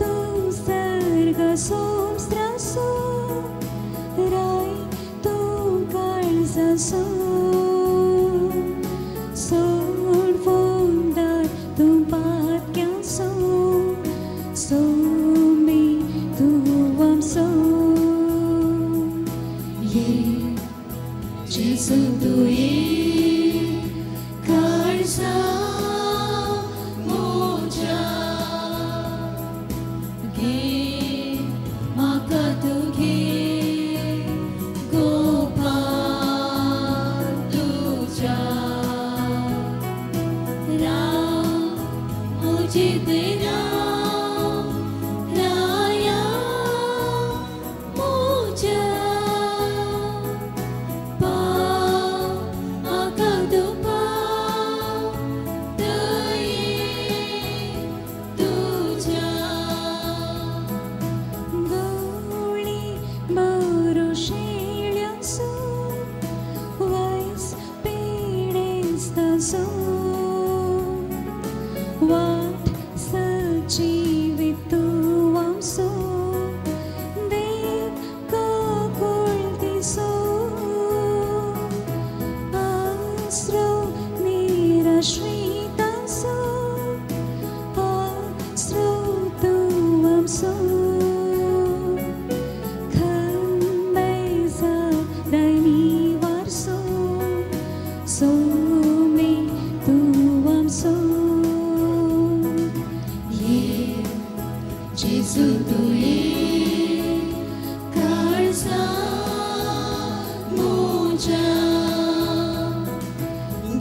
तूं सर्गाचो स्त्रासो राय तूं काळजाचो सोडवणदार तूं पातक्यांचो सोमी तूं आमचो ये जेजू तुवें काळजा म्हज्या घे म्हाका तूं घे गोपा तुज्या राव म्हजे थंय राव राया म्हज्या पाव म्हाका तूं पाव दयेन तुज्या गोळी बरोशिल्यांचो वयस पिडेस्ताचो वाट सजीवित तूं आमचो देव काकुळतीचो आसरो निराश्रितांचो आसरो तूं आमचो खंबेजा दैनी वारसो सोमी तूं आमचो ये जेजू तुवें काळजा म्हज्या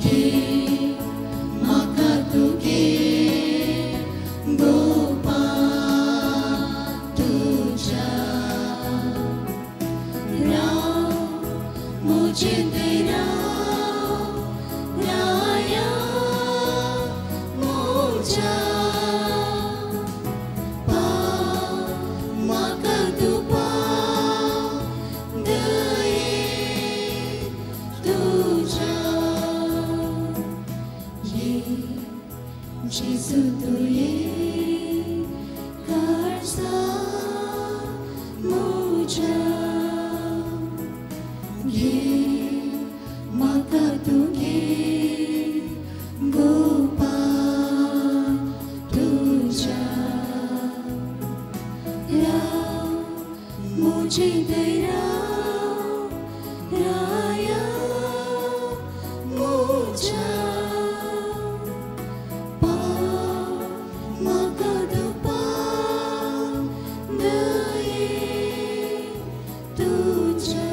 घे म्हाका तूं घे गोपा तुज्या राव म्हजे थंय राव राया म्हज्या पाव म्हाका तूं पाव दयेन तुज्या ये जेजू तुवें काळजा म्हज्या घे म्हाका तूं घे गोपा तुज्या राव म्हजे थंय राव राया म्हज्या पाव म्हाका तूं पाव दयेन तुज्या.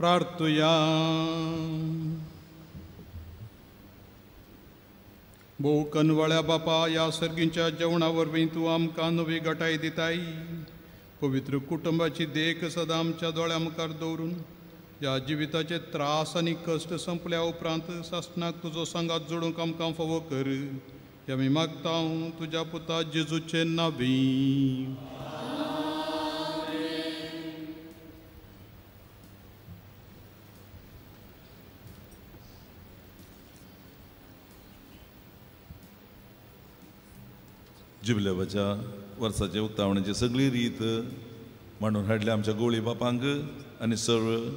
प्रार्थुया. भोव कनवळ्या बापा, ह्या सर्गींच्या जेवणा वरवीं तूं आमकां नवी गटाय दिताय. पवित्र कुटुंबाची देख सदां आमच्या दोळ्या मुखार दवरून ह्या जिविताचे त्रास आनी कश्ट संपल्या उपरांत सासणाक तुजो सांगात जोडूंक आमकां फावो कर. हे आमी मागता तुज्या पुता जेजूचे नांवी. जुबलेवाच्या वर्साच्या उक्तावणाची सगळी रीत मांडून हाडल्या आमच्या गोळी बापांक आनी सर्व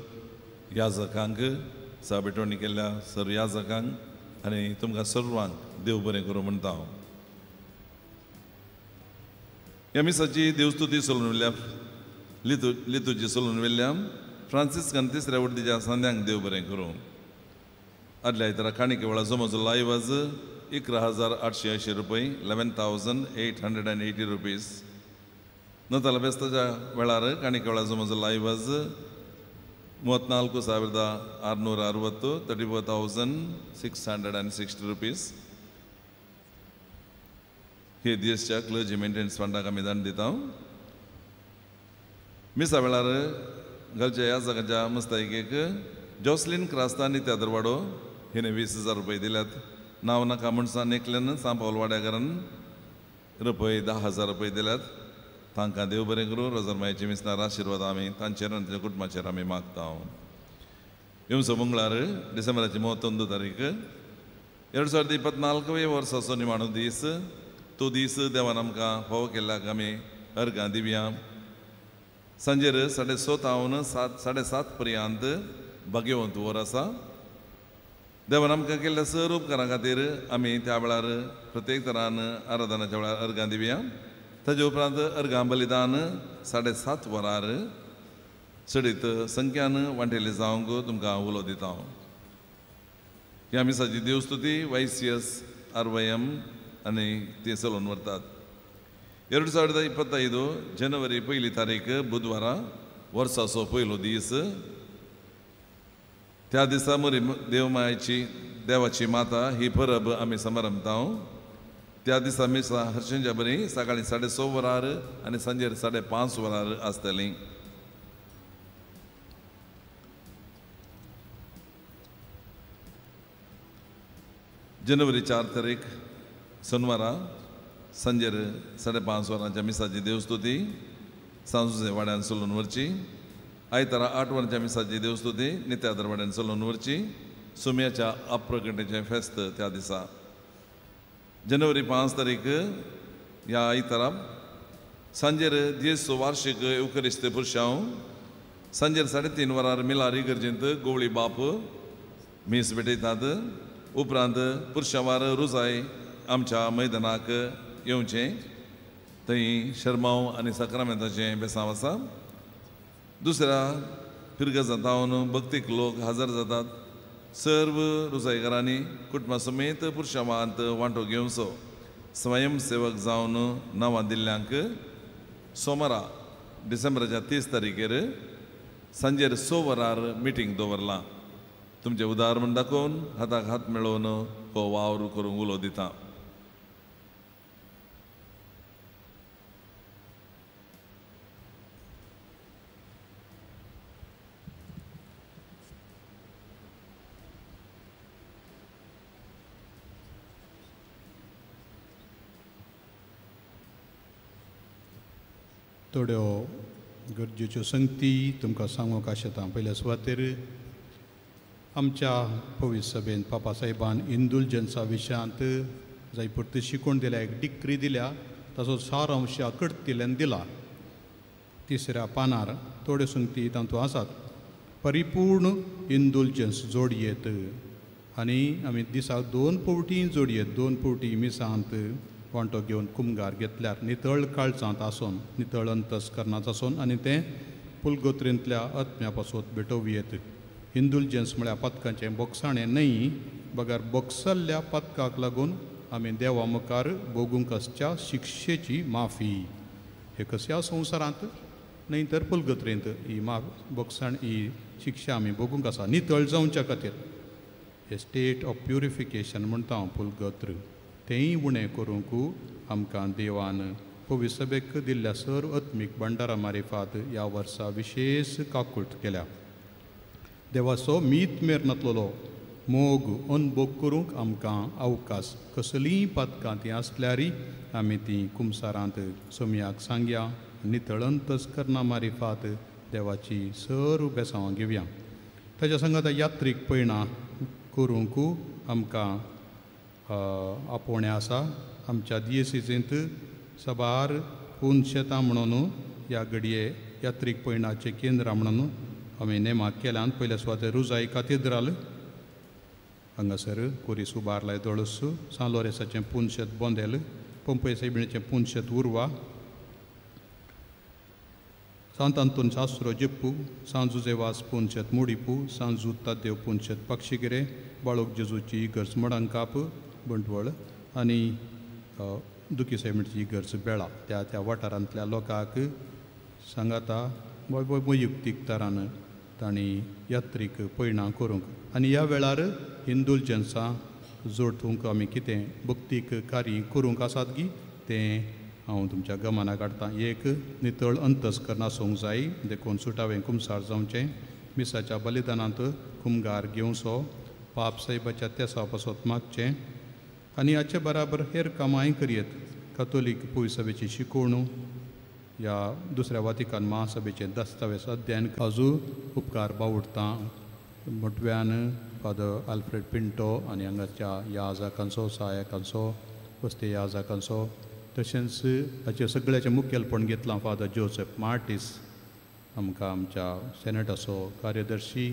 याजकांक, साबेटोणी केल्ल्या सर्व याजकांक आनी तुमकां सर्वांक देव बरें करूं म्हणटा हांव. ह्या मिसाची देवस्तुती सोलून व्हेल्या लितूची सोलून व्हेल्या फ्रांसिस्कान तिसऱ्या वडदीच्या सांद्यांक देव बरें करूं. आदल्या आयतारा काणके वेळार जमो जाल्लो आयवाज 11,880 रुपये, 11,880 रुपीज. नताला बेस्ताच्या वेळार काणके वेळार जमो जाल्लो आयवाज 34,660, 34,660 रुपीज. हे देशच्या क्लर्जी मेंटेनन्स फंडाक आमी दान दिता. मिसा वेळार घालच्या ह्या जाग्याच्या मुस्तायकेक जॉसलीन क्रास्ता आनी त्यादरवाडो हिणें 20,000 रुपये दिल्यात. नांव नाका म्हणसान एकल्यान सांपावल वाड्याकारान रुपये 10,000 रुपये दिल्यात. तांकां देव बरें करूं. रोजरमायची मिसनार आशिर्वाद आमी तांचेर आनी तांच्या कुटुंबाचेर आमी मागता. येवचो मंगळार डिसेंबराची 31 तारीख 2024 वर्साचो निमाणो दीस. तो दीस देवान आमकां फावो केल्ल्याक आमी अर्गां दिवया. सांजेर 7:30 7:30 पर्यंत भाग्यवंत वर आसा. देवान आमकां केल्ल्या सर उपकारां खातीर आमी त्या वेळार प्रत्येक तरान आराधनाच्या वेळार अर्गां दिवया. ताजे उपरांत अर्गां बलिदान 7:30 वरार चडीत संख्यान वांटेले जावंक तुमकां उलो दिता हांव. ह्या मिसाची देवस्तुती YCS RYM आनी ती चलोवन व्हरतात. 2025 जनवरी 1 तारीख बुधवारा वर्साचो पयलो दीस. त्या दिसा मोरी देवमायची देवाची माता ही परब आमी समारंभता. त्या दिसा मिसा हर्षंच्या बरी सकाळी 6:30 वरार आनी सांजेर 5:30 वरार आसतली. जनवरी 4 तारीख सोनवारा सांजेर 5:30 वरांच्या मिसाची देवस्तुती सांजुजे वाड्यान चलोवन व्हरची. आयतारा 8 वरांच्या मिसाची देवस्तुती नित्यादर वाड्यान चलोवन व्हरची. सुम्याच्या अप्रकटेचें फेस्त त्या दिसा. जनवरी 5 तारीख ह्या आयतारा सांजेर जेजू वार्षिक येवकरिस्त पुरशांव सांजेर 3:30 वरार मिलारी इगर्जेंत गोवळी बाप मीस भेटयतात. उपरांत पुरशांवार रुजाय आमच्या मैदानाक येवचें. थंय शर्मांव आनी साक्रामेंताचें बेसांव आसा. दुसऱ्या फिरगजां जावन भक्तीक लोक हजर जातात. सर्व रुजायकारांनी कुटुंबा समेत पुरशांवांत वांटो घेवचो. स्वयंसेवक जावन नांवां दिल्ल्यांक सोमारा डिसेंबराच्या 30 तारखेर सांजेर 6 वरार मिटींग दवरलां. तुमचें उदाहरण म्हूण दाखोवन हाताक हात मेळोवन हो वावर करूंक उलो दिता. थोड्यो गरजेच्यो संगती तुमकां सांगूंक आशेता. पयल्या सुवातेर आमच्या पवित्र सभेन पापा साहेबान इंदुलजन्सा विशयांत जाय पुरती शिकवण दिल्या, एक डिक्री दिल्या, ताचो सारांश कडतिल्यान दिला. तिसऱ्या पानार थोड्यो संगती तातूंत आसात. परिपूर्ण इंदुलजन्स जोडयेत आनी आमी दिसाक 2 फावटी जोडयेत, 2 फावटी मिसांत वांटो घेवन कुमगार घेतल्यार नितळ काळजांत आसून नितळ अंतस्करणांत आसून आनी तें पुलगोत्रेंतल्या आत्म्या पासत भेटोवयेत. इंदुलजन्स म्हळ्यार पातकांचें बोगसाणें न्हय, बगर बोगसल्ल्या पातकाक लागून आमी देवा मुखार भोगूंक आसच्या शिक्षेची माफी. हे कश्या संवसारांत न्हय तर पुलगत्रेंत ही माफ बोगसाण ही शिक्षा आमी भोगूंक आसा नितळ जावच्या खातीर. हे स्टेट ऑफ प्युरिफिकेशन म्हणटा हांव पुलगत्र तेंय उणें करूंक आमकां देवान पवित्र सभेक दिल्ल्या सर्व आत्मीक भंडारा मारिफात ह्या वर्सा विशेश काकूट केल्या. देवाचो मीत मेर नातलेलो मोग अनभोग करूंक आमकां अवकाश कसलींय पातकां तीं आसल्यारय आमी तीं कुमसारांत सोमयाक सांगया नितळ अंतस्करणा मारिफात देवाची सर्व बेसांवां घेवया. ताच्या सांगाता यात्रीक पयणां करूंक आमकां आपोवणें आसा. आमच्या दियेसीजींत साबार पुनशेतां म्हणून ह्या घडये यात्रीक पयणाचें केंद्रां म्हणून आमी नेमाक केल्यान. पयल्या सुवातेर रुजाई कातेद्राल हांगासर कोरीस उबारलाय दोळस, सान लोरेसाचें पुनशेत बोंदेल, पंपय सायबिणीचें पुनशेत उर्वा, सांत आंतोन शास्त्रो जेप्पू, सांत जुजेवास पुनशेत मोडिपू, सांत जुद ताद्देव पुनशेत पक्षिगिरे, बाळोक जेजूची इगर्ज मडंकाप बंटवळ आनी दुखी सायबिणीची इगर्ज बेळा. त्या त्या वाठारांतल्या लोकांक सांगाता वैयक्तीक तरान तांणी यात्रीक पयणां करूंक आनी ह्या वेळार इंदुलजन्सां जोडतूंक आमी कितें भक्तीक कार्य करूंक आसात गी तें हांव तुमच्या गमनाक हाडटा. एक नितळ अंतस्करण आसूंक जाय देखून सुटावें कुमसार जावचें, मिसाच्या बलिदानांत कुमगार घेवचो, पाप साहेबाच्या तेसा पासत मागचें आनी हाचे बराबर हेर कामांय करयेत. कातोलीक पवित्र सभेची शिकोवणू ह्या दुसऱ्या वातिकान महासभेचे दस्तावेज अध्ययन आजू उपकार बावुडटा. मोटव्यान फादर आल्फ्रेड पिंटो आनी हांगाच्या याजाकांचो सहायकांचो वस्ती याजाकांचो तशेंच हाचें सगळ्याचें मुखेलपण घेतलां फादर जोसेफ मार्टीस आमकां आमच्या सेनेटाचो कार्यदर्शी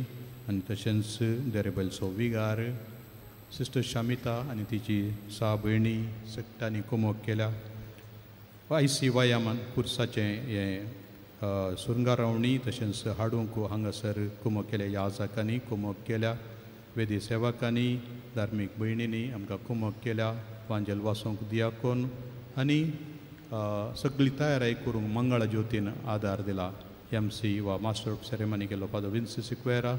आनी तशेंच देरेबैलचो विगार सिस्टर शामिता आनी तिची सा भयणी सगळ्यांनी कुमक केल्या. I C वायामान कुर्साचें हें सुरंगारावणी तशेंच हाडूंक हांगासर कुमक केल्या, याजाकांनी कुमक केल्या, वेदी सेवकांनी धार्मीक भयणींनी आमकां कुमक केल्या, वांजेल वासूंक दियाकोन आनी सगळी तयारी करूंक मंगळा ज्योतीन आदार दिला. एम सी वा मास्टर ऑफ सेरेमनी केलो फादर विन्सी सिक्वेरा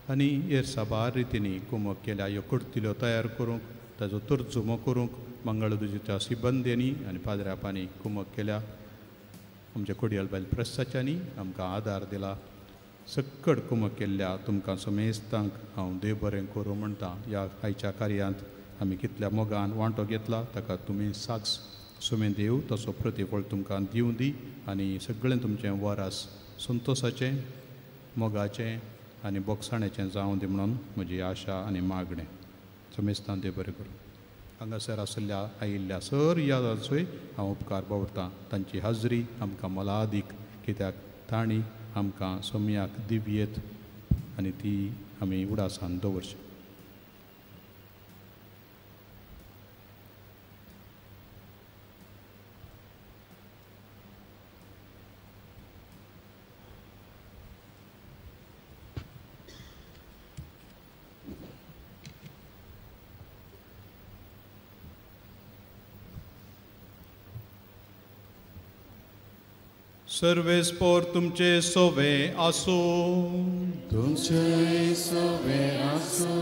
आनी हेर साबार रितींनी कुमक केल्या. ह्यो करतिल्यो तयार करूंक ताजो तर्जुमो करूंक मंगळदुजीच्या सिबंद्यांनी आनी पाद्र्यापांनी कुमक केल्या. आमच्या कोडियल बायल प्रेसाच्यांनी आमकां आदार दिला. सक्कड कुमक केल्ल्या तुमकां समेस्तांक हांव देव बरें करूं म्हणटा. ह्या आयच्या कार्यांत आमी कितल्या मोगान वांटो घेतला ताका तुमी साक्ष सुमे देव तसो प्रतिफळ तुमकां दिवं दी आनी सगळें तुमचें वरास संतोसाचें मोगाचें आनी बोगसाणेचें जावं दी म्हणून म्हजी आशा आनी मागणें. समेस्तान देव बरें करूं. हांगासर आशिल्ल्या आयिल्ल्या सर यादांचोय हांव उपकार बावडटा. तांची हाजरी आमकां मोलादीक कित्याक तांणी आमकां सोमयाक दिवयेत आनी ती आमी उडासान दवरची. सर्वेस्पोर तुमचे सोवे आसो, तुमचे सोवे आसो.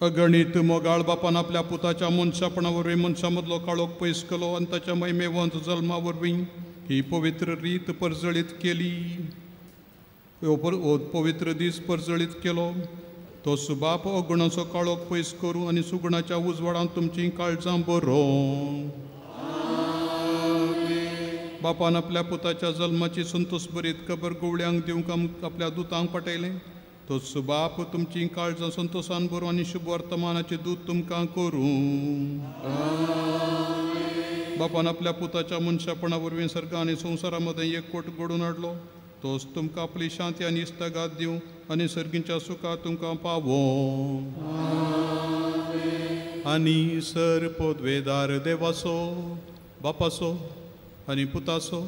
अगणीत मोगाळ बापान आपल्या पुताच्या मनशापणा वरवीं मनशा मदलो काळोख पयस केलो आनी ताच्या महिमेवंत जल्मा वरवीं ही पवित्र रीत परजळीत केली. हो पवित्र दीस परजळीत केलो. तो सुबाप अगुणाचो काळोख पयस करूं आनी सुगुणाच्या उजवाडांत तुमचीं काळजां बरोवं. बापान आपल्या पुताच्या जल्माची संतोष भरीत खबर गवळ्यांक दिवंक आपल्या दुतांक पाठयलें. तो सुबाप तुमचीं काळजां संतोशान बरोवं आनी शुभ वर्तमानाचें दूत तुमकां करूं. बापान आपल्या पुताच्या मनशापणा वरवीं सर्ग आनी संवसारा मदें एकवट घडोवन हाडलो. तोच तुमकां आपली शांती आनी इश्टागात दिवं आनी सर्गीच्या सुखां तुमकां पावों. आनी सर पदवेदार देवाचो बापाचो आनी पुताचो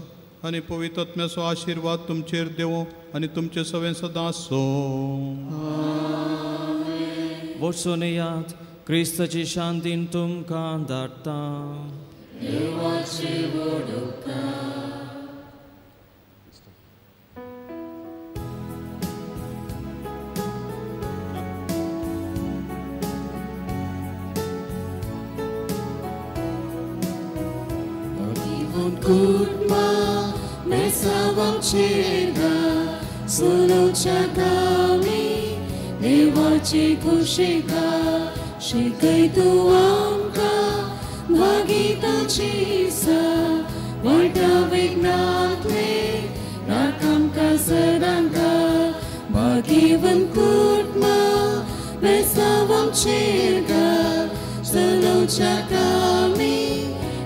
आनी पवित्र आत्म्याचो आशिर्वाद तुमचेर देवो आनी तुमचे सवें सदां आसो. वचून येयात, क्रिस्ताची शांतीन तुमकां धाडटा. देवाची व्हड उपकार. कुटमा बेसावांचेर गा सोलोच्या कामी देवाची खुशेका शिकय तूं आमकां भागिताची सा वायटा विघ्नांतले राख आमकां सदांका भाग्यवंत कुटमा बेसावांचेर गा चलोवच्या कामी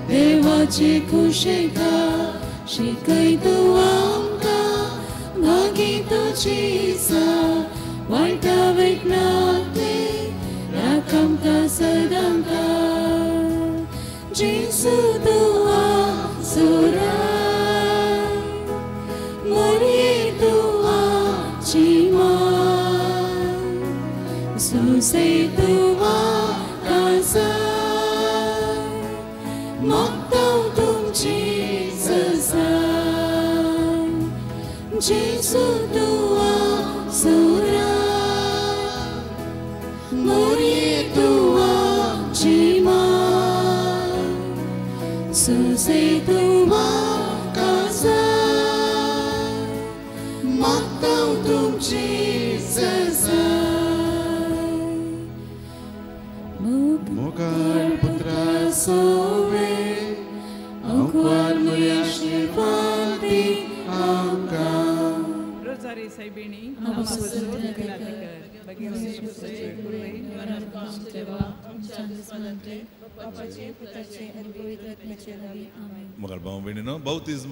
देवाची खुशेका शिकय तूं आमकां भागिताची सा वायटा विघ्नांतले राख आमकां सदांका जेजू तूं आसुराय मरिये तूं आमची माय सुसे तूं आकाशाय मागता तुमची ससाय जेजू तूं आसुराय मरिये तूं आमची माय सुसे तूं आकाशाय मागता तुमची ससाय मुखार पुत्रा सोवे अंकुर आशीर्वाद दी आमकां. रोजारी सायबिणी मुखार भाव भयणीनो बाप्तिज्म.